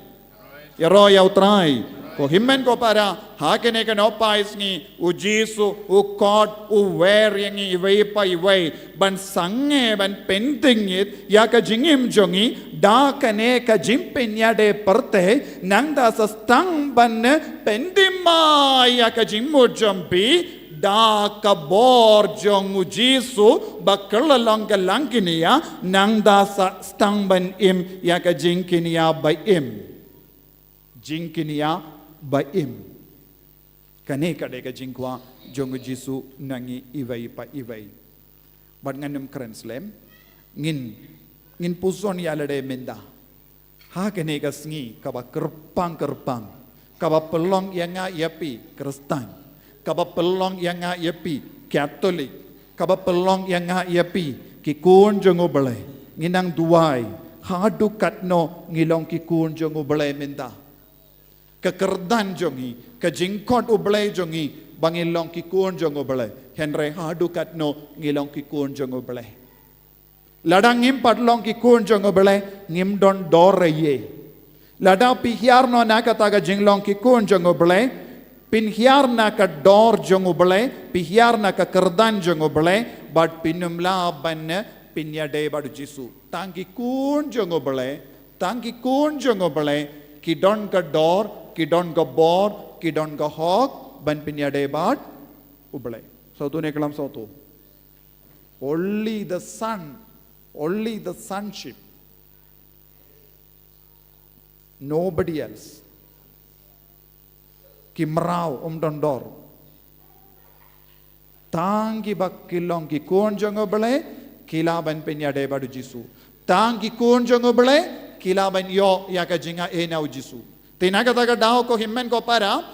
Ïaroh ïa u Trai. Ko hynmen ko para, ha kane ka nohphai sngi, u Jisu u khot, u wer ïa ngi iwei pa iwei ban sangeh, ban pyntngit ïa ka jingim jong ngi da kane ka jingpynïadei pyrthei, nangta sa sdang ban pyndima ïa ka jingmut jong phi da ka bor jong u Jisu ba kylla long ka langkñia, nangta sa sdang ban im ïa ka jingkñia ba im. Jingkñia ba im. Kane ka dei ka jingkwah jong u Jisu na ngi iwei pa iwei. Bad ngan ym kren slem, ngin, ngin pynshong ïa lade mynta. Ha kane ka sngi kaba kyrpang kyrpang, kaba pynlong ïa nga ïa phi Khristan, kaba pynlong ïa nga ïa phi Katholik, kaba pynlong ïa nga ïa phi ki khun jong u Blei. Ngi nang duwai, haduh katno ngi long ki khun jong u Blei mynta? Ka kyrdan jong ngi, ka jingkhot u Blei jong ngi, ba ngin long ki khun jong u Blei. Hynrei haduh katno ngi long ki khun jong u Blei? Lada ngim pat long ki khun jong u Blei, ngim don dor ei ei. Lada phi hiar noh na kata ka jinglong ki khun jong u Blei, phin hiar na ka dor jong u Blei, phi hiar na ka kyrdan jong u Blei, bad phin ym lah ban pynïadei bad u Jisu. Tang ki khun jong u Blei, tang ki khun jong u Blei ki don ka dor, ki don ka bor, ki don ka hok ban pynïadei bad u Blei. Sawtu ne klam sawtu. Only the son, only the sonship. Nobody else. Ki mraw ym don dor. Tang kiba ki long ki khun jong U Blei ki lah ban pynïadei bad U Jisu. Tang ki khun jong U Blei ki lah ban ïoh ïa ka jingaiei na U Jisu. Te na kata ka daw ko hynmen ko para,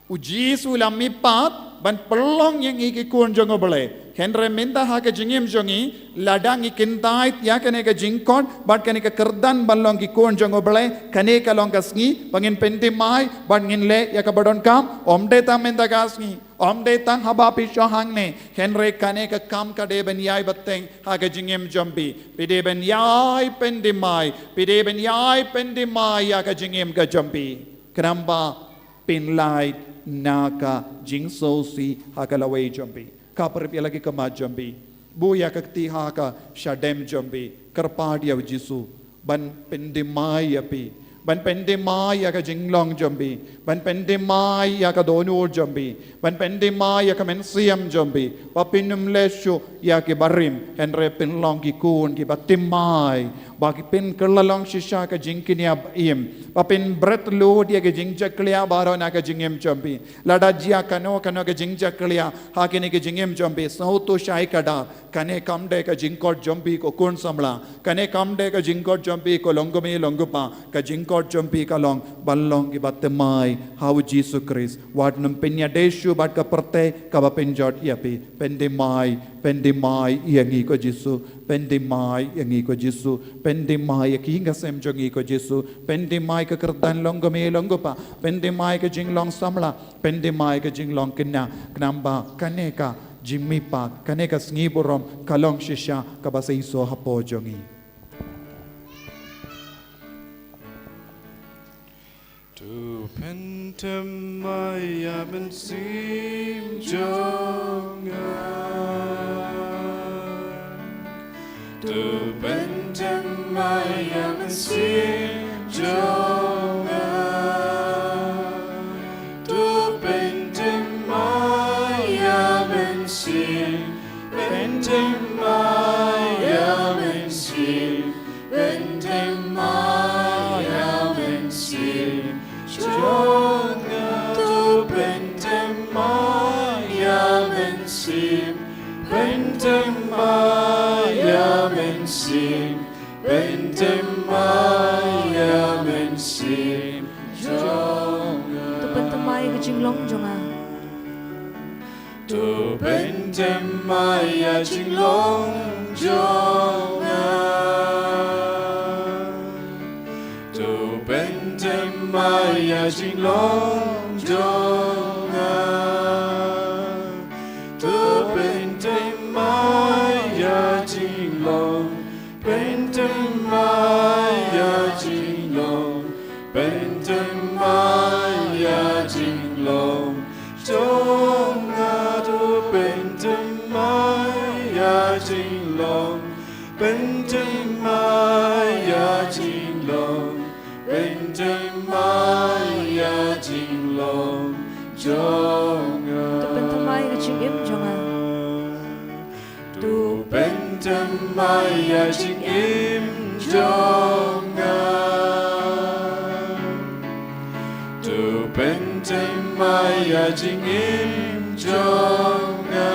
U Jisu u la mihpat ban pynlong ïa ngi ki khun jong U Blei. Hynrei mynta ha ka jingim jong ngi, lada ngi kyntait ïa kane ka jingkhot bad kane ka kyrdan ban long ki khun jong U Blei, kane ka long ka sngi ba ngin pynthymmai bad ngin leh ïa kaba donkam. Ym dei tang mynta ka sngi, ym dei tang haba phi shong hangne, hynrei kane ka kam ka dei ban ïai bteng ha ka jingim jong phi. Phi dei ban ïai pynthymmai, phi dei ban ïai pynthymmai ïa ka jingim ka jong phi. Khnang ba phin lait na ka jingsngewsih ha ka lawei jong phi. Khaprip ïa la ki khmat jong phi. Buh ïa ka kti ha ka shadem jong phi. Kyrpad ïa U Jisu ban pynthymmai ïa phi, ban pynthymmai ïa ka jinglong jong phi, ban pynthymmai ïa ka dohnud jong phi, ban pynthymmai ïa ka mynsiem jong phi, ba phin ym leh shuh ïa ki barim, hynrei phin long ki khun kiba thymmai, ba ki phin kylla long shisha ka jingkñia ba im, ba phin bret lut ïa ka jingjakhlia baroh na ka jingim jong phi. Lada jia kano kano ka jingjakhlia ha kine ki jingim jong phi, sngewthuh shai, ka da kane kam dei ka jingkhot jong phi ko khun samla. Kane kam dei ka jingkhot jong phi ko longkmie longkpa. Ka jingkhot jong phi ka long ban long kiba thymmai ha U Jisu Khrist. Wat nym pynïadei shuh bad ka pyrthei kaba pynjot ïa phi. Pynthymmai, pynthymmai ïa ngi ko Jisu. Pynthymmai ïa ngi ko Jisu. Pynthymmai ïa ki ïing ki sem jong ngi ko Jisu. Pynthymmai ka kyrdan longkmie longkpa. Pynthymmai ka jinglong samla. Pynthymmai ka jinglong kñia. Khnang ba kane ka jingmihpat, kane ka sngi burom ka long shisha kaba seisoh hapoh jong ngi. To pynthymmai ïa ka mynsiem jong nga. To pynthymmai ïa ka mynsiem jong nga. To pynthymmai ïa ka mynsiem. Pynthymmai ïa ka mynsiem. Pynthymmai ïa ka mynsiem jong nga. To pynthymmai ïa ka mynsiem. Pynthymmai ïa ka mynsiem. Pynthymmai ïa ka mynsiem jong nga. To pynthymmai ïa ka jinglong jong nga. To pynthymmai ïa ka jinglong jong nga. To pynthymmai ïa ka jinglong jong nga. To pynthymmai ïa ka jinglong. Pynthymmai ïa ka jinglong. Pynthymmai ïa ka jinglong jong nga. To pynthymmai ïa ka jinglong. Pynthymmai ïa ka jinglong. Pynthymmai ïa ka jinglong jong nga. To pynthymmai ïa ka jingim jong nga. To pynthymmai ïa ka jingim jong nga. To pynthymmai ïa ka jingim jong nga.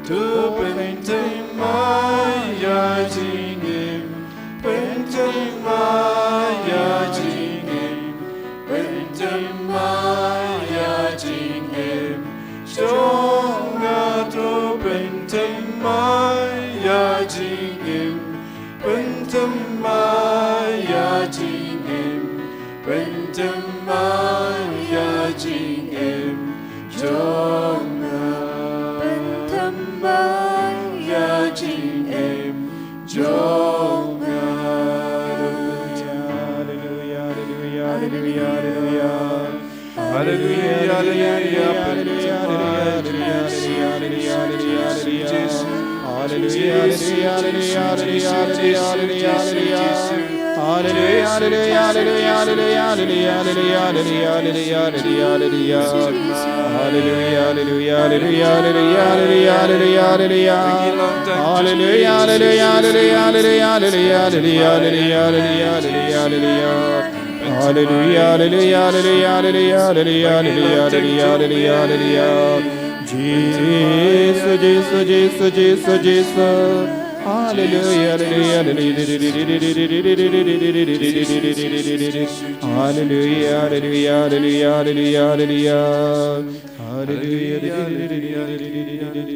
To pynthymmai ïa ka jingim. Pynthymmai ïa ka jingim. Pynthymmai ïa ka jingim jong nga. To pynthymmai ïa ka jingim. Pynthymmai ïa ka jingim. Pynthymmai ïa ka jingim jong nga. Pynthymmai ïa ka jingim jong nga. Hallelujah, hallelujah, hallelujah, hallelujah. Hallelujah, hallelujah, hallelujah, hallelujah. Hallelujah, hallelujah, hallelujah, hallelujah, hallelujah, hallelujah, hallelujah. Hallelujah, hallelujah, hallelujah, hallelujah. Hallelujah, hallelujah, hallelujah, hallelujah. Hallelujah, hallelujah, hallelujah, hallelujah, hallelujah. Hallelujah, hallelujah, hallelujah, hallelujah, hallelujah. Hallelujah, hallelujah, hallelujah, hallelujah. Jisu, Jisu, Jisu, Jisu, Jisu. Haleluya, haleluya, haleluya. Haleluya, haleluya, haleluya, haleluya, haleluya. Haleluya, haleluya, haleluya.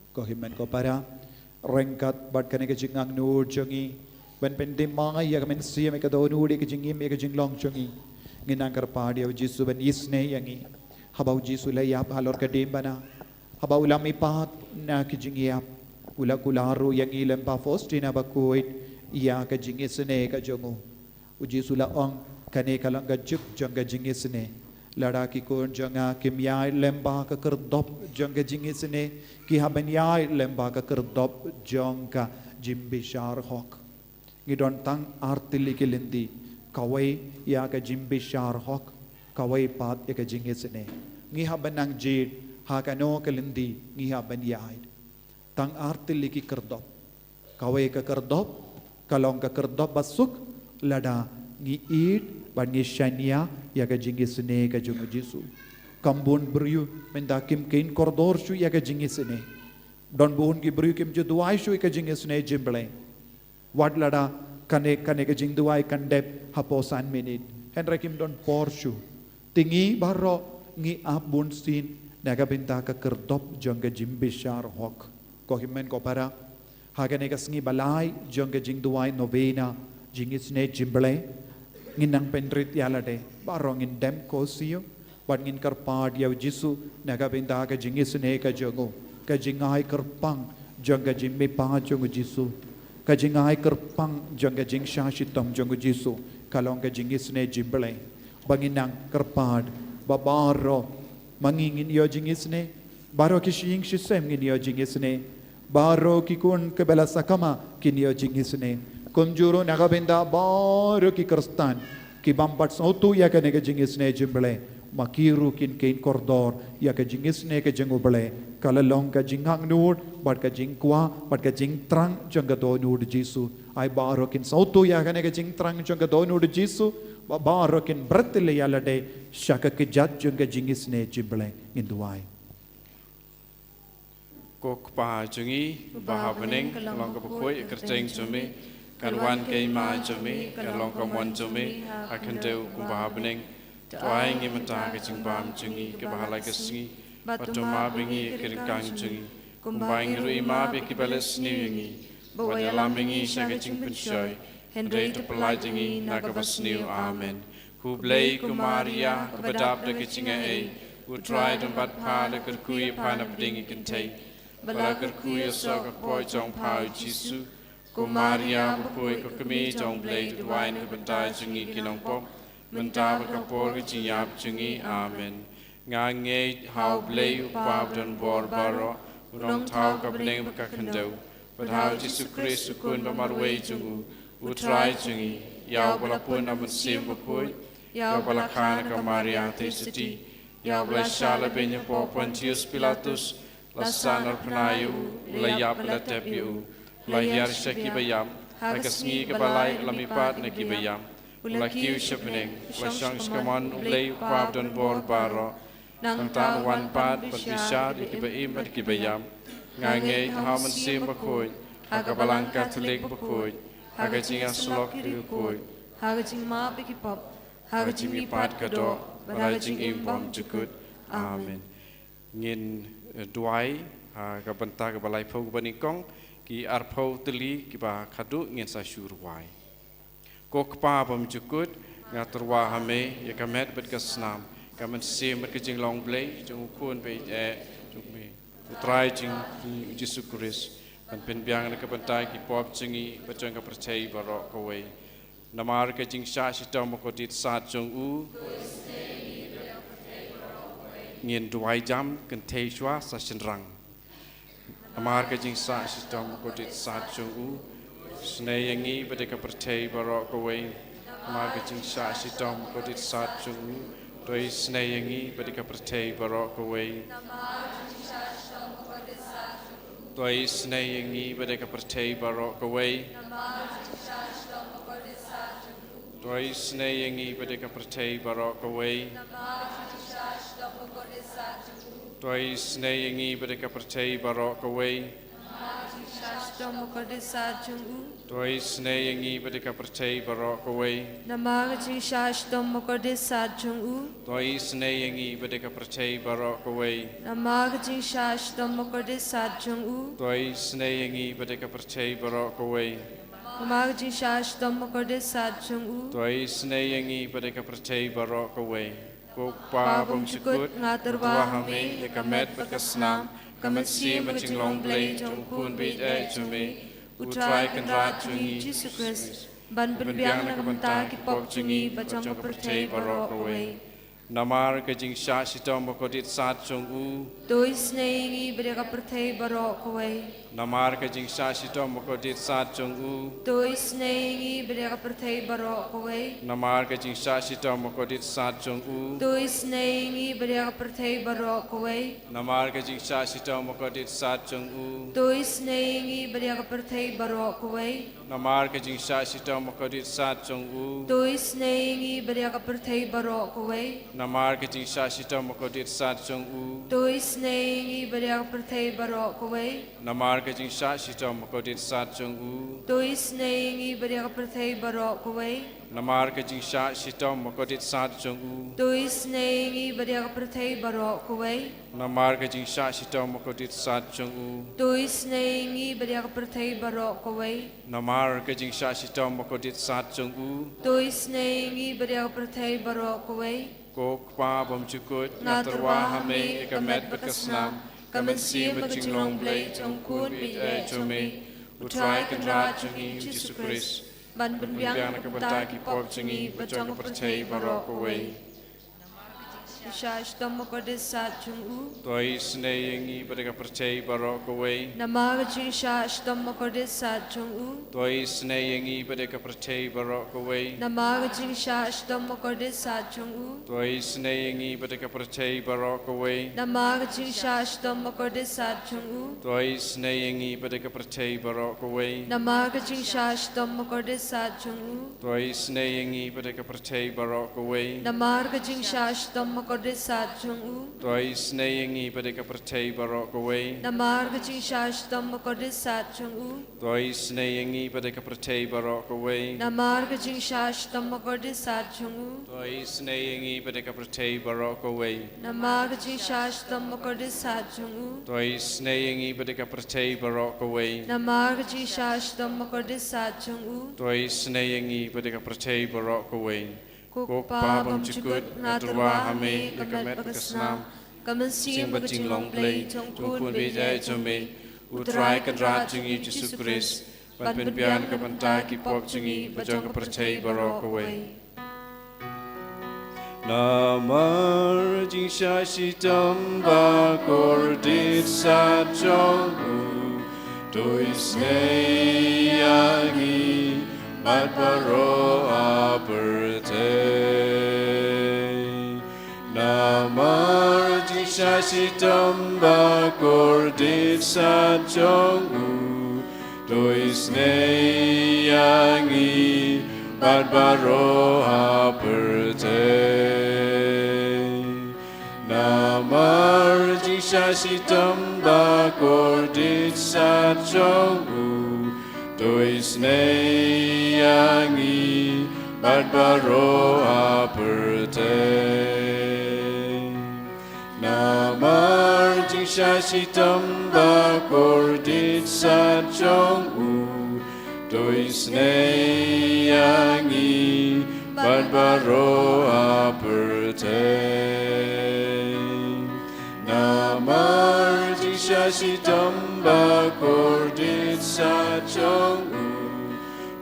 Ko hynmen ko para, ryngkat bad kane ka jingangnud jong ngi ban pyndem ïa ka mynsiem, ïa ka dohnud, ïa ka jingim, ïa ka jinglong jong ngi, ngin nang kyrpad ïa u Jisu ban isynei ïa ngi. Haba u Jisu u la ïap halor ka diengphna, haba u la mihpat na ki jingïap, u la kular ruh ïa ngi lem bad Faustina Bakhuid ïa ka jingisynei ka jong u. U Jisu u la ong, kane ka long ka juk jong ka jingisynei. Lada ki khun jong nga kim ïaid lem bad ka kyrdop jong ka jingisynei, ki hap ban ïaid lem bad ka kyrdop jong ka jingbishar hok. Ngi don tang ar tylli ki lynti, kawei ïa ka jingbishar hok, kawei pat ïa ka jingisynei. Ngi hap ban nang jied ha kano ka lynti ngi hap ban ïaid. Tang ar tylli ki kyrdop. Kawei ka kyrdop ka long ka kyrdop basuk lada ngi ïeit bad ngi shaniah ïa ka jingisynei ka jong u Jisu. Kam bun briew mynta kim kheiñ kordor shuh ïa ka jingisynei. Don bun ki briew kim ju duwai shuh ïa ka jingisynei jong U Blei. Wat lada kane, kane ka jingduwai kan dep hapoh san minit, hynrei kim don por shuh. Te ngi baroh ngi ap bunsien na ka bynta ka kyrdop jong ka jingbishar hok. Ko hynmen ko para, ha kane ka sngi ba lai jong ka jingduwai novena jingisynei jong U Blei, ngin nang pynrit ïa lade, baroh ngin dem ko siew bad ngin kyrpad ïa u Jisu na ka bynta ka jingisynei ka jong u, ka jingai kyrpang jong ka jingmihpat jong u Jisu, ka jingai kyrpang jong ka jingshah shitom jong u Jisu, ka long ka jingisynei jong U Blei. Ba ngin nang kyrpad ba baroh ma ngi ngin ïoh jingisynei, baroh ki shyngiing shisem ngin ïoh jingisynei, baroh ki khun kiba la sakma kin ïoh jingisynei. Kumjuh ruh na ka bynta baroh ki Khristan ki bym pat sngewthuh ïa kane ka jingisynei jong U Blei, ma ki ruh kin kheiñ kordor ïa ka jingisynei ka jong U Blei, ka la long ka jingangnud bad ka jingkwah bad ka jingthrang jong ka dohnud u Jisu. Ai baroh kin sngewthuh ïa kane ka jingthrang jong ka dohnud u Jisu, ba baroh kin bret ïa lade sha ka kjat jong ka jingisynei jong U Blei. Ngin duwai. Ko Kpa jong ngi uba ha bneng, ka long kaba khuid ka kyrteng jong me, kan wan ka hima jong me, kan long ka mon jong me ha khyndew kumba ha bneng. To ai ngi mynta ka jingbam jong ngi kaba ha la ka sngi, bad to map ïa ngi ïa ki ryngkang jong ngi, kumba ngi ruh ngi map ïa kiba leh sniew ïa ngi. Wat ïalam ïa ngi sha ka jingpynshoi, hynrei to pyllait ïa ngi na kaba sniew. Amen. Khublei ko Maria, kaba dap da ka jingai ei, U Trai u don bad pha, la kyrkhu ïa pha na pdeng ki kynthei, bad la kyrkhu ïa u soh ka kpoh jong pha u Jisu. Ko Maria bakhuid, ko Kmie jong U Blei, to duwai na ka bynta jong ngi ki nongpop, mynta bad ka por ka jingïap jong ngi. Amen. Nga ngeit ha U Blei U Kpa badonbor baroh, u nongthaw ka bneng bad ka khyndew, bad ha u Jisu Khrist u Khun ba marwei jong u, U Trai jong ngi, ïa uba la pun na u Mynsiem Bakhuid, ïa uba la kha na ka Maria Theisotti, ïa uba la shah la beiñ hapoh Pontius Pilatus, la sahnarphna ïa u, u la ïap, la tep ïa u, u la hiar sha kiba ïap, ha ka sngi kaba lai u la mihpat na kiba ïap, u la kiew sha bneng, u la shong sha ka mon U Blei U Kpa badonbor baroh. Nangta un wan pat ban bishar ïa kiba im bad kiba ïap. Nga ngeit ha u Mynsiem Bakhuid, ha ka Balang Katholik bakhuid, ha ka jingïasyllok ki riewkhuid, ha ka jingmap ïa ki pop, ha ka jingmihpat ka doh, bad ha ka jingim bymjukut. Amen. Ngin, eh, duwai ha ka bynta kaba laiphew kaba nyngkong, ki arphew tylli kiba khadduh ngin sa shu rwai. Ko Kpa bymjukut, nga tyrwa ha me ïa ka met bad ka snam, ka mynsiem bad ka jinglong Blei jong U Khun ba ïeit eh jong me, U Trai jong ngi U Jisu Khrist, ban pynbiang na ka bynta ki pop jong ngi bad jong ka pyrthei baroh kawei. Namar ka jingshah shitom bakordit sat jong u, ngin duwai jam kynthei shuwa sa shynrang. Namar ka jingshah shitom bakordit sat jong u, isynei ïa ngi bad ïa ka pyrthei baroh kawei. Namar ka jingshah shitom bakordit sat jong u, to isynei ïa ngi bad ïa ka pyrthei baroh kawei. To isynei ïa ngi bad ïa ka pyrthei baroh kawei. To isynei ïa ngi bad ïa ka pyrthei baroh kawei. To isynei ïa ngi bad ïa ka pyrthei baroh kawei. Namar ka jingshah shitom bakordit sad jong u. To isynei ïa ngi bad ïa ka pyrthei baroh kawei. Namar ka jingshah shitom bakordit sad jong u. To isynei ïa ngi bad ïa ka pyrthei baroh kawei. Namar ka jingshah shitom bakordit sad jong u. To isynei ïa ngi bad ïa ka pyrthei baroh kawei. Namar ka jingshah shitom bakordit sad jong u. To isynei ïa ngi bad ïa ka pyrthei baroh kawei. Ko Kpa bymjukut, nga tyrwa ha me ïa ka met bad ka snam, ka mynsiem bad jinglong Blei jong u Khun baieit jong me, U Trai Kynrad jong ngi Jisu Khrist, ban pynbiang na ka bynta ki pop jong ngi bad jong ka pyrthei baroh kawei. Namar ka jingshah shitom bakordit sad jong u. To isynei ïa ngi bad ïa ka pyrthei baroh kawei. Namar ka jingshah shitom bakordit sad jong u. To isynei ïa ngi bad ïa ka pyrthei baroh kawei. Namar ka jingshah shitom bakordit sad jong u. To isynei ïa ngi bad ïa ka pyrthei baroh kawei. Namar ka jingshah shitom bakordit sad jong u. To isynei ïa ngi bad ïa ka pyrthei baroh kawei. Namar ka jingshah shitom bakordit sad jong u. To isynei ïa ngi bad ïa ka pyrthei baroh kawei. Namar ka jingshah shitom bakordit sad jong u. To isynei ïa ngi bad ïa ka pyrthei baroh kawei. Namar ka jingshah shitom bakordit sad jong u. To isynei ïa ngi bad ïa ka pyrthei baroh kawei. Namar ka jingshah shitom bakordit sad jong u. To isynei ïa ngi bad ïa ka pyrthei baroh kawei. Namar ka jingshah shitom bakordit sad jong u. To isynei ïa ngi bad ïa ka pyrthei baroh kawei. Namar ka jingshah shitom bakordit sad jong u. To isynei ïa ngi bad ïa ka pyrthei baroh kawei. Ko Kpa bymjukut, nga tyrwa ha me ïa ka met bad ka snam, ka mynsiem bad ka jinglong Blei jong u Khun baieit jong me, U Trai Kynrad jong ngi Jisu Khrist, ban pynbiang na ka bynta ki pop jong ngi bad jong ka pyrthei baroh kawei. Jingshah shitom bakordit sad jong u. To isynei ïa ngi bad ïa ka pyrthei baroh kawei. Namar ka jingshah shitom bakordit sad jong u. To isynei ïa ngi bad ïa ka pyrthei baroh kawei. Namar ka jingshah shitom bakordit sad jong u. To isynei ïa ngi bad ïa ka pyrthei baroh kawei. Namar ka jingshah shitom bakordit sad jong u. To isynei ïa ngi bad ïa ka pyrthei baroh kawei. Namar ka jingshah shitom bakordit sad jong u. To isynei ïa ngi bad ïa ka pyrthei baroh kawei. Namar ka jingshah shitom bakordit sad jong u. To isynei ïa ngi bad ïa ka pyrthei baroh kawei. Namar ka jingshah shitom bakordit sad jong u. To isynei ïa ngi bad ïa ka pyrthei baroh kawei. Namar ka jingshah shitom bakordit sad jong u. To isynei ïa ngi bad ïa ka pyrthei baroh kawei. Namar ka jingshah shitom bakordit sad jong u. To isynei ïa ngi bad ïa ka pyrthei baroh kawei. Namar ka jingshah shitom bakordit sad jong u. To isynei ïa ngi bad ïa ka pyrthei baroh kawei. Ko Kpa bymjukut, nga tyrwa ha me ïa ka met bad ka snam, ka mynsiem bad ka jinglong Blei jong u Khun baieit jong me, U Trai Kynrad jong ngi Jisu Khrist, ban pynbiang na ka bynta ki pop jong ngi bad jong ka pyrthei baroh kawei. Namar jingshah shitom bakordit sad jong u, to isynei ïa ngi bad baroh ha pyrthei. Namar jingshah shitom bakordit sad jong u, to isynei ïa ngi bad baroh ha pyrthei. Namar jingshah shitom bakordit sad jong u, to isynei ïa ngi bad baroh ha pyrthei. Namar jingshah shitom bakordit sad jong u, to isynei ïa ngi bad baroh ha pyrthei. Namar jingshah shitom bakordit sad jong u,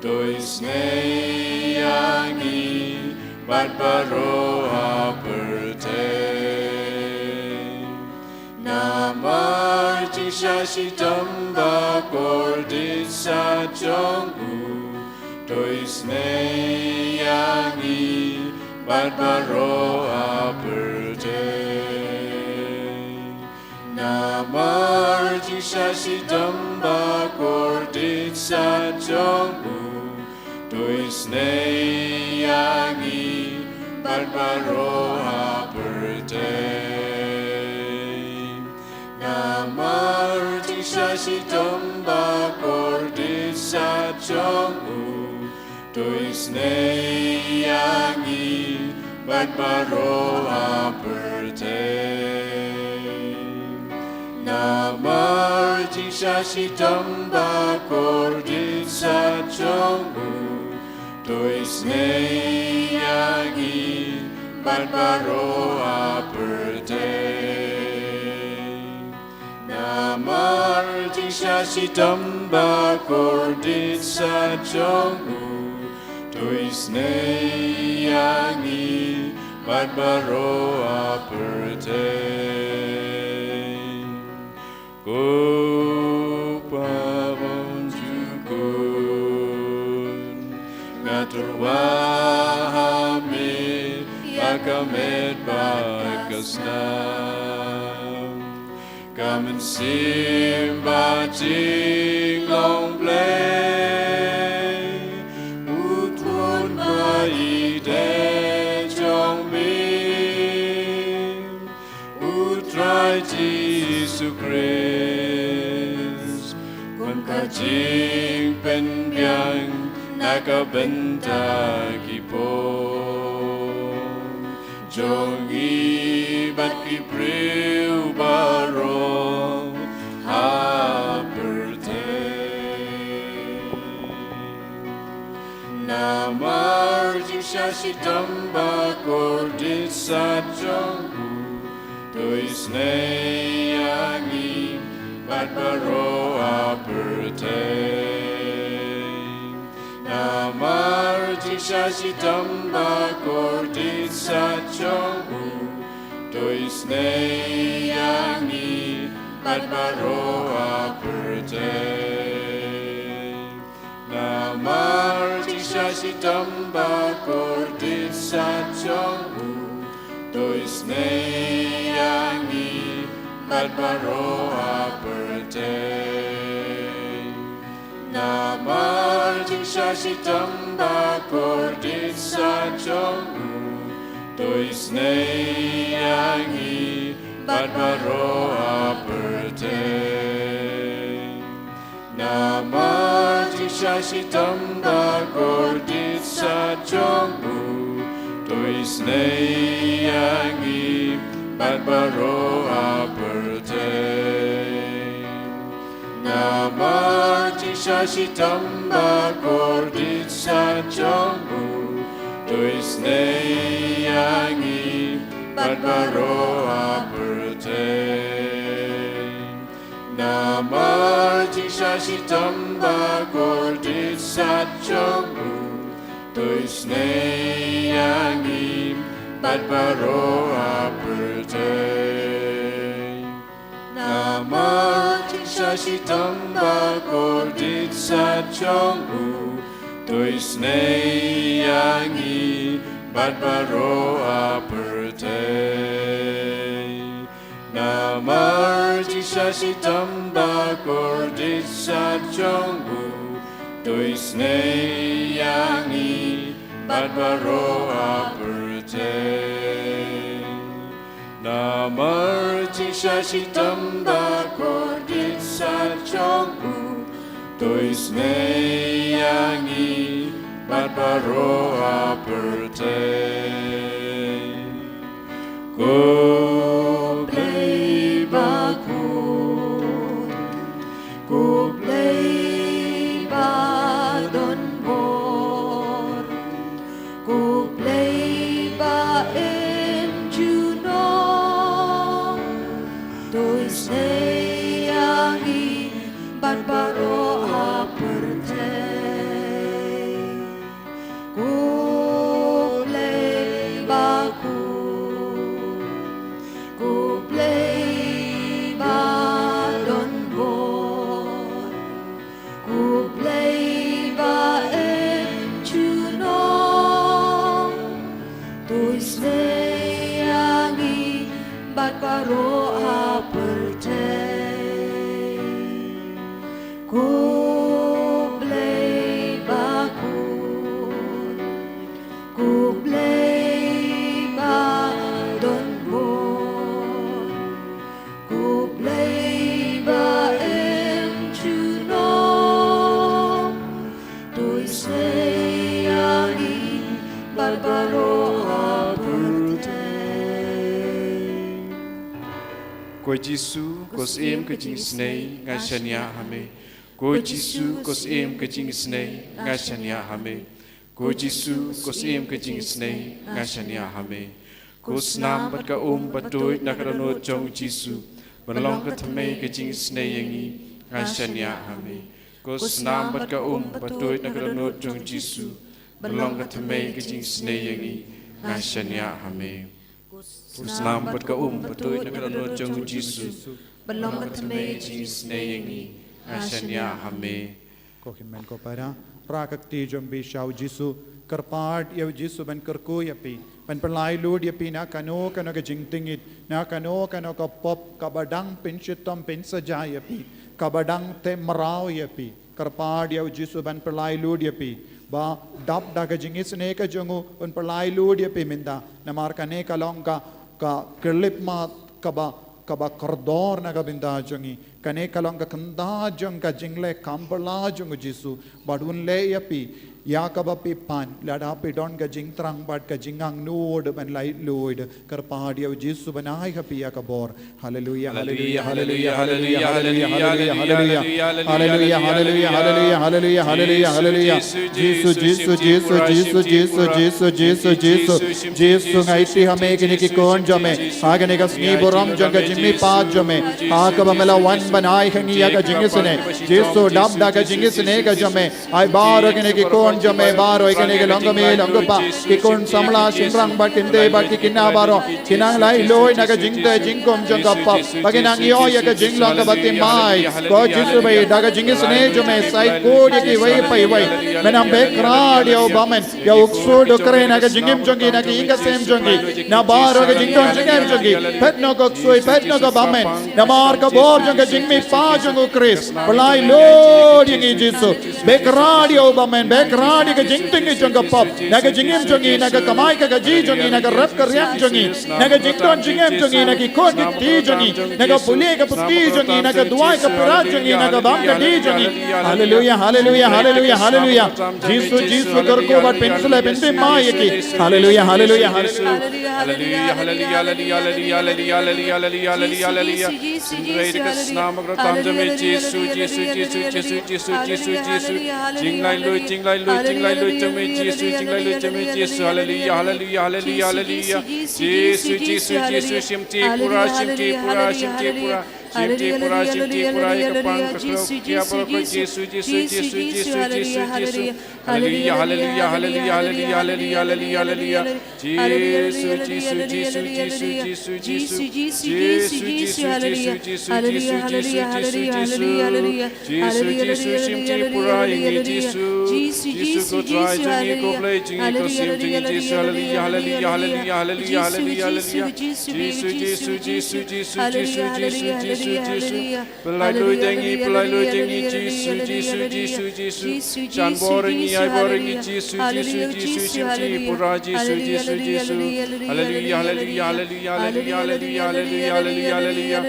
to isynei ïa ngi bad baroh ha pyrthei. Namar jingshah shitom bakordit sad jong u, to isynei ïa ngi bad baroh ha pyrthei. Namar jingshah shitom bakordit sad jong u, to isynei ïa ngi bad baroh ha pyrthei. shitom ba kordit sat jong u, to isynei ïa ngi bad baroh ha pyrthei. Namar jingshah shitom ba kordit sat jong u, to isynei ïa ngi bad baroh ha pyrthei. Namar jingshah shitom ba kordit sat jong u, to isynei ïa ngi bad baroh ha pyrthei. Ko Pa bymjukut, nga tyrwa ha me ïa ka met bad ka snam. Ka mynsiem bajinglong Blei, u Trai ba ïeit jong me, u Trai Jisu Khrist, kum ka jingpynbiang na ka bynta ki paw jong ngi bad ki briew baroh ha pyrthei. Namar jingshah shitom ba kordit sat jong u, to isynei ïa ngi bad baroh ha pyrthei. Namar jingshah shitom ba kordit sat jong u, to isynei ïa ngi bad baroh ha pyrthei. Namar jingshah shitom ba kordit sat jong u, to isynei ïa ngi bad baroh ha pyrthei. Namar jingshah shitom ba kordit sat jong u, to isynei ïa ngi bad baroh ha pyrthei. Namar jingshah shitom ba kordit sat jong u, to isynei ïa ngi bad baroh ha pyrthei. Namar jingshah shitom ba kordit sat jong u, to isynei ïa ngi bad baroh ha pyrthei. Namar jingshah shitom ba kordit sat jong u, to isynei ïa ngi bad baroh ha pyrthei. Namar jingshah shitom ba kordit sat jong u, to isynei ïa ngi bad baroh ha pyrthei. Namar jingshah shitom ba kordit sat jong u, to isynei ïa ngi bad baroh ha pyrthei. Namar jingshah shitom ba kordit sat jong u, to isynei ïa ngi bad baroh ha pyrthei. Ko Blei bakhuid, ko Blei badonbor, ko Blei ba im junom, to isynei ïa ngi bad baroh ha pyrthei. Ko Blei bakhuid, ko Blei badonbor, ko Blei ba im junom, to isynei ïa ngi bad baroh ha pyrthei. Ko Blei bakhuid, ko Blei badonbor, ko Blei ba im Ko Jisu, ko Syiem ka jingisynei, nga shaniah ha me. Ko Jisu, ko Syiem ka jingisynei, nga shaniah ha me. Ko Jisu, ko Syiem ka jingisynei, nga shaniah ha me. Ko snam bad ka um ba tuid na ka dohnud jong u Jisu, ban long ka thymmei ka jingisynei ïa ngi, nga shaniah ha me. Ko snam bad ka um ba tuid na ka dohnud jong u Jisu, ban long ka thymmei ka jingisynei ïa ngi, nga shaniah ha me. Ko snam bad ka um ba tuid na ka dohnud jong u Jisu, ban long ka thymmei ka jingisynei ïa ngi, nga shaniah ha me. Ko hynmen ko para, rah ka kti jong phi sha u Jisu, kyrpad ïa u Jisu ban kyrkhu ïa phi, ban pynlait luid ïa phi na kano kano ka jingtngit, na kano kano ka pop kaba dang pynshitom pynsaja ïa phi, kaba dang teh mraw ïa phi. Kyrpad ïa u Jisu ban pynlait luid ïa phi, ba dap da ka jingisynei ka jong u un pynlait luid ïa phi mynta. Namar kane ka long ka, ka khyllipmat kaba, kaba kordor na ka bynta jong ngi. Kane ka long ka kynta jong ka jingleh kam phylla jong u Jisu, bad un leh ïa phi ïa kaba phi pan, lada phi don ka jingthrang bad ka jingangnud ban lait luid. Kyrpad ïa u Jisu ban ai ha phi ïa ka bor. Haleluia, haleluia, haleluia, haleluia, haleluia, haleluia, haleluia. Haleluia, haleluia, haleluia, haleluia, haleluia, haleluia. Jisu, Jisu, Jisu, Jisu, Jisu, Jisu, Jisu, Jisu. Jisu, nga aiti ha me kine ki khun jong me ha kane ka sngi burom jong ka jingmihpat jong me, ha kaba me la wan ban ai ha ngi ïa ka jingisynei. Jisu, dap da ka jingisynei ka jong me. Ai baroh kine ki khun jong me baroh, kine ki long ka mei long ka pa, ki khun samla shynrang bad ki kynthei bad ki khynnah baroh, ki nang lait luid na ka jingteh jingkum jong ka pop, ba ki nang ïoh ïa ka jinglong kaba thymmai. Ko Jisu ba ïeit, da ka jingisynei jong me sa khuid ïa kiwei pa iwei. Me nang beh krad ïa u bymman, ïa u ksuid u kren ha ka jingim jong ki, na ka ïing ka sem jong ki, na baroh ka jingdon jingem jong ki. Phet noh ko ksuid, phet noh ko bymman. Namar ka bor jong ka jingmihpat jong u Khrist. Pynlait luid ïa ngi Jisu. Beh krad ïa u bymman, beh krad ïa ka jingtngit jong ka pop na ka jingim jong ngi, na ka kamai ka kajih jong ngi, na ka rep ka riang jong ngi, na ka jingdon jingem jong ngi, na ki khun ki kti jong ngi, na ka pule ka puthi jong ngi, na ka duwai ka pyrkhat jong ngi, na ka bam ka dih jong ngi. Haleluia, haleluia, haleluia, haleluia. Jisu, Jisu, kyrkhu bad pynshlei pynthymmai ïa ki. Haleluia, haleluia, haleluia. Haleluia, haleluia, haleluia, haleluia, haleluia, haleluia, haleluia, haleluia. Jisu, Jisu, Jisu, haleluia, haleluia, haleluia, haleluia, haleluia, haleluia. Jinglait luid, jinglait luid, jinglait luid jong me Jisu, jinglait luid jong me Jisu. Haleluia, haleluia, haleluia, haleluia. Jisu, Jisu, Jisu, shim ti pura, shim ti pura, shim ti pura. Shim ti pura, shim ti pura, ïa ka pang ka khlok, ïa ka pang ka Jisu, Jisu, Jisu, Jisu, Jisu, Jisu. Haleluia, haleluia, haleluia, haleluia, haleluia, haleluia, haleluia. Jisu, Jisu, Jisu, Jisu, Jisu, Jisu, Jisu, Jisu, Jisu, Jisu, Jisu, Jisu, Jisu, Jisu, Jisu. Jisu, Jisu, shim ti pura ïa ngi Jisu. Jisu, Jisu, ko Trai jong ngi, ko Blei jong ngi, ko Syiem jong ngi Jisu. Haleluia, haleluia, haleluia, haleluia, haleluia, haleluia. Jisu, Jisu, Jisu, Jisu, Jisu, Jisu, Jisu, Jisu. Pynlait luid ïa ngi, pynlait luid ïa ngi Jisu, Jisu, Jisu, Jisu. Jan bor ïa ngi, ai bor ïa ngi Jisu, Jisu, Jisu, shim ti pura Jisu, Jisu, Jisu. Haleluia, haleluia, haleluia, haleluia, haleluia, haleluia, haleluia.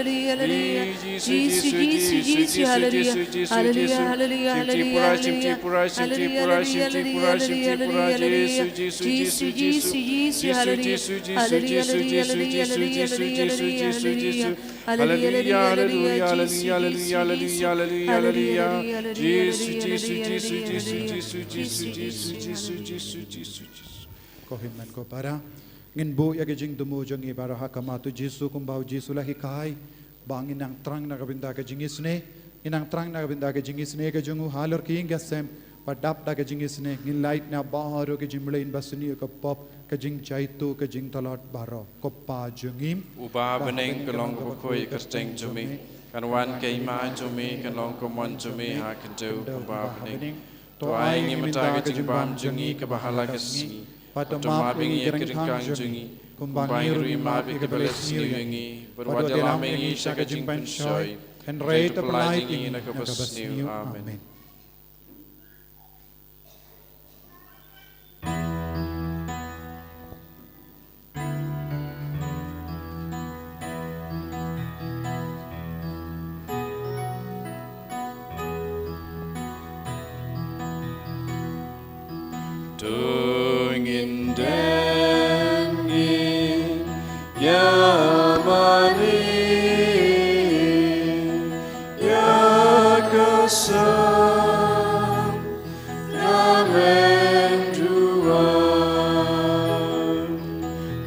Jisu, Jisu, Jisu, Jisu, Jisu, Jisu, Jisu. Shim ti pura, shim ti pura, shim ti pura, shim ti pura, shim ti pura. Jisu, Jisu, Jisu, Jisu. Jisu, Jisu, Jisu, Jisu, Jisu, Jisu, Jisu, Jisu, Jisu. Haleluia, haleluia, haleluia, haleluia, haleluia, haleluia. Jisu, Jisu, Jisu, Jisu, Jisu. Ko hynmen ko para, ngin buh ïa ka jingthmu jong ngi baroh ha khmat u Jisu kumba u Jisu u la hikai. Ba ngin nang thrang na ka bynta ka jingisynei, ngin nang thrang na ka bynta ka jingisynei ka jong u halor ka ïing ka sem, ba dap da ka jingisynei ngin lait na baroh ka jingmlien basniew, ka pop, ka jingjaituh, ka jingtlot baroh. Ko Pa jong ngi uba ha bneng, kan long ka bakhuid ka kyrteng jong me, kan wan ka hima jong me, kan long ka mon jong me ha ka khyndew kumba ha bneng. To ai ïa ngi mynta ka jingbam jong ngi kaba ha la ka sngi. Bad to map ïa ngi ki ryngkang jong ngi, kumba ngi ruh ngi map ïa kiba leh sniew ïa ngi. Bad wat ïalam ïa ngi sha ka jingpynshoi, hynrei to pyllait ïa ngi na kaba sniew. Amen. To ngin dang ngin ïa mane. Sa na men duwan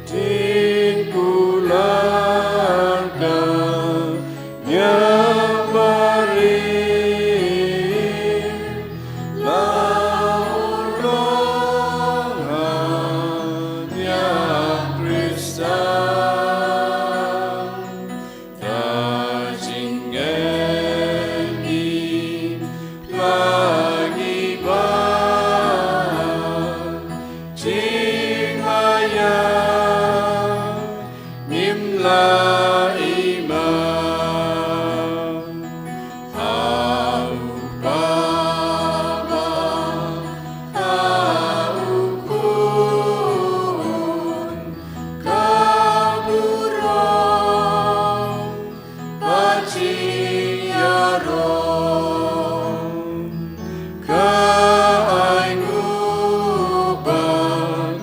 tin kular ka nya bari la urong ha nya Krista. Ka jingngeit ngi la ngi ba jingmaya ngim la i ma. Ha u Baba, ha u Khun, ka burom bad jingïaroh ka ainguh bad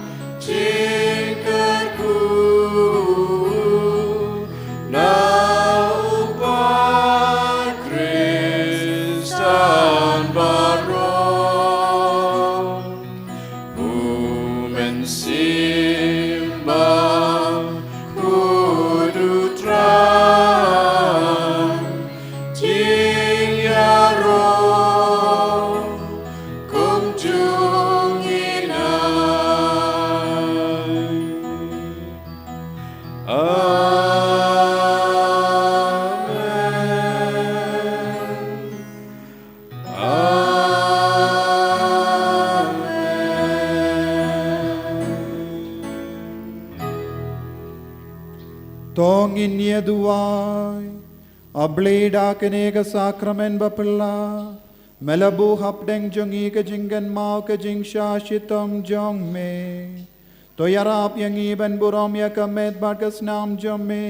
jingkyrkhu na u Khristan baroh. U Mynsiem Bakhuid U Trai, jingïaroh kumjuh ngin ai. Amen. Amen. To ngin ïa duwai. A Blei, da kane ka sakramen baphylla me la buh hapdeng jong ngi ka jingkynmaw ka jingshah shitom jong me. To ïarap ïa ngi ban burom ïa ka met bad ka snam jong me,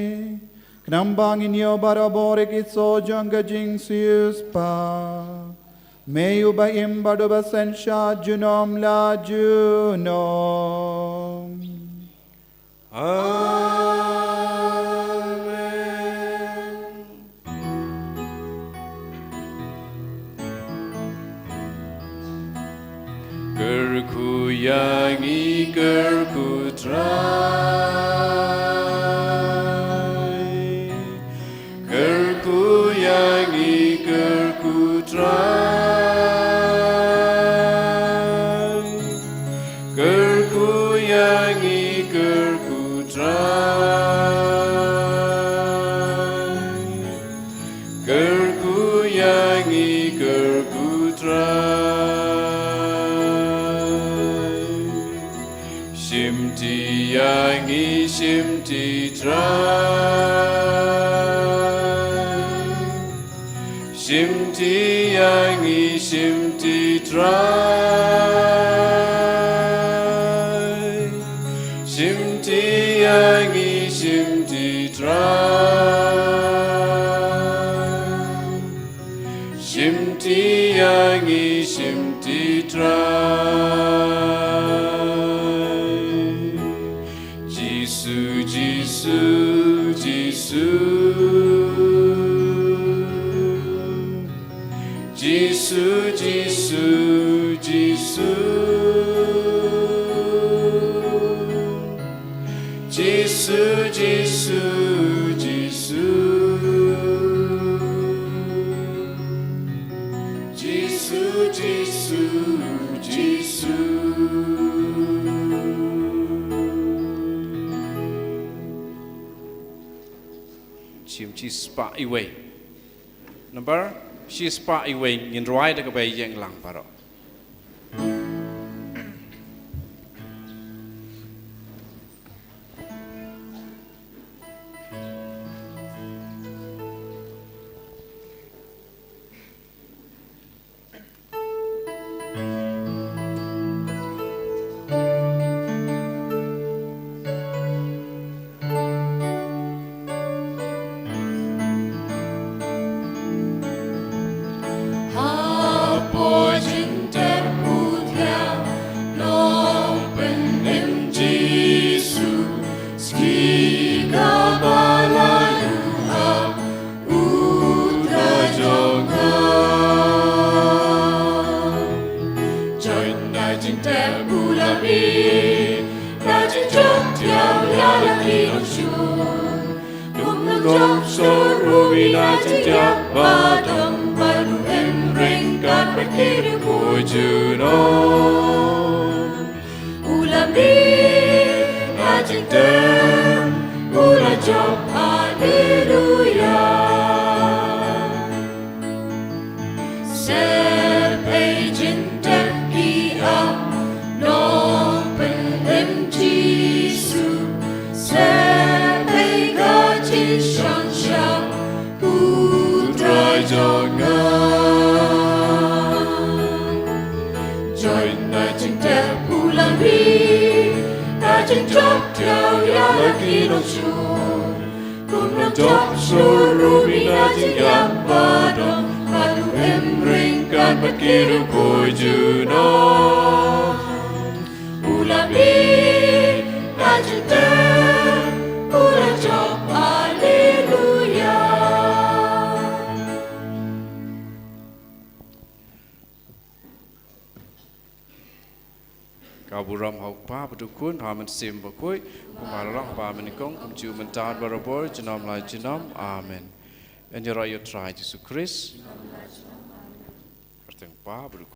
khnang ba ngin ïoh barabor ïa ki soh jong ka jingsiewspah. Me uba im bad uba synshar junom la junom. Amen. Kyrkhu ïa ngi, kyrkhu Trai. Kyrkhu ïa ngi, kyrkhu Trai. Kyrkhu ïa ngi, kyrkhu Trai. Kyrkhu ïa ngi, kyrkhu Trai. Shimti ïa ngi, shimti Trai. Shimti ïa ngi, shimti Trai. Shimti ïa ngi, shimti Trai. Shimti ïa ngi, shimti Trai. Jisu, Jisu, Jisu. Jisu, Jisu, Jisu. Jisu, Jisu, Jisu. Jisu, Jisu, Jisu. Shim shispah iwei. Number shispah iwei, ngin rwai da kaba ïeng lang baroh. Hapoh jing Ina jingïap ba dong bad u hynrei ryngkat bad ki riewkhuid junom. U la mih ha jingtep, u la jop, haleluya. Sep ei jingtep ki ap, nongpynim Jisu. Sep ei ka jingsynshar, u Trai jong nga. Join na jingtep u la mih, na jingjop thiaw ïa la ki nongshun. Kum nongjop shlur ruh ina jingïap ba dong, bad u hynrei ryngkat bad ki riewkhuid junom. U la mih na jingtep, u la jop, haleluya. Ka burom ha u Kpa bad u Khun bad u Mynsiem Bakhuid, kumba la long ha kaba nyngkong, kumjuh mynta bad barabor, junom la junom. Amen. Yn ïaroh ïa u Trai Jisu Khrist. Kyrteng u Kpa bad u Khun.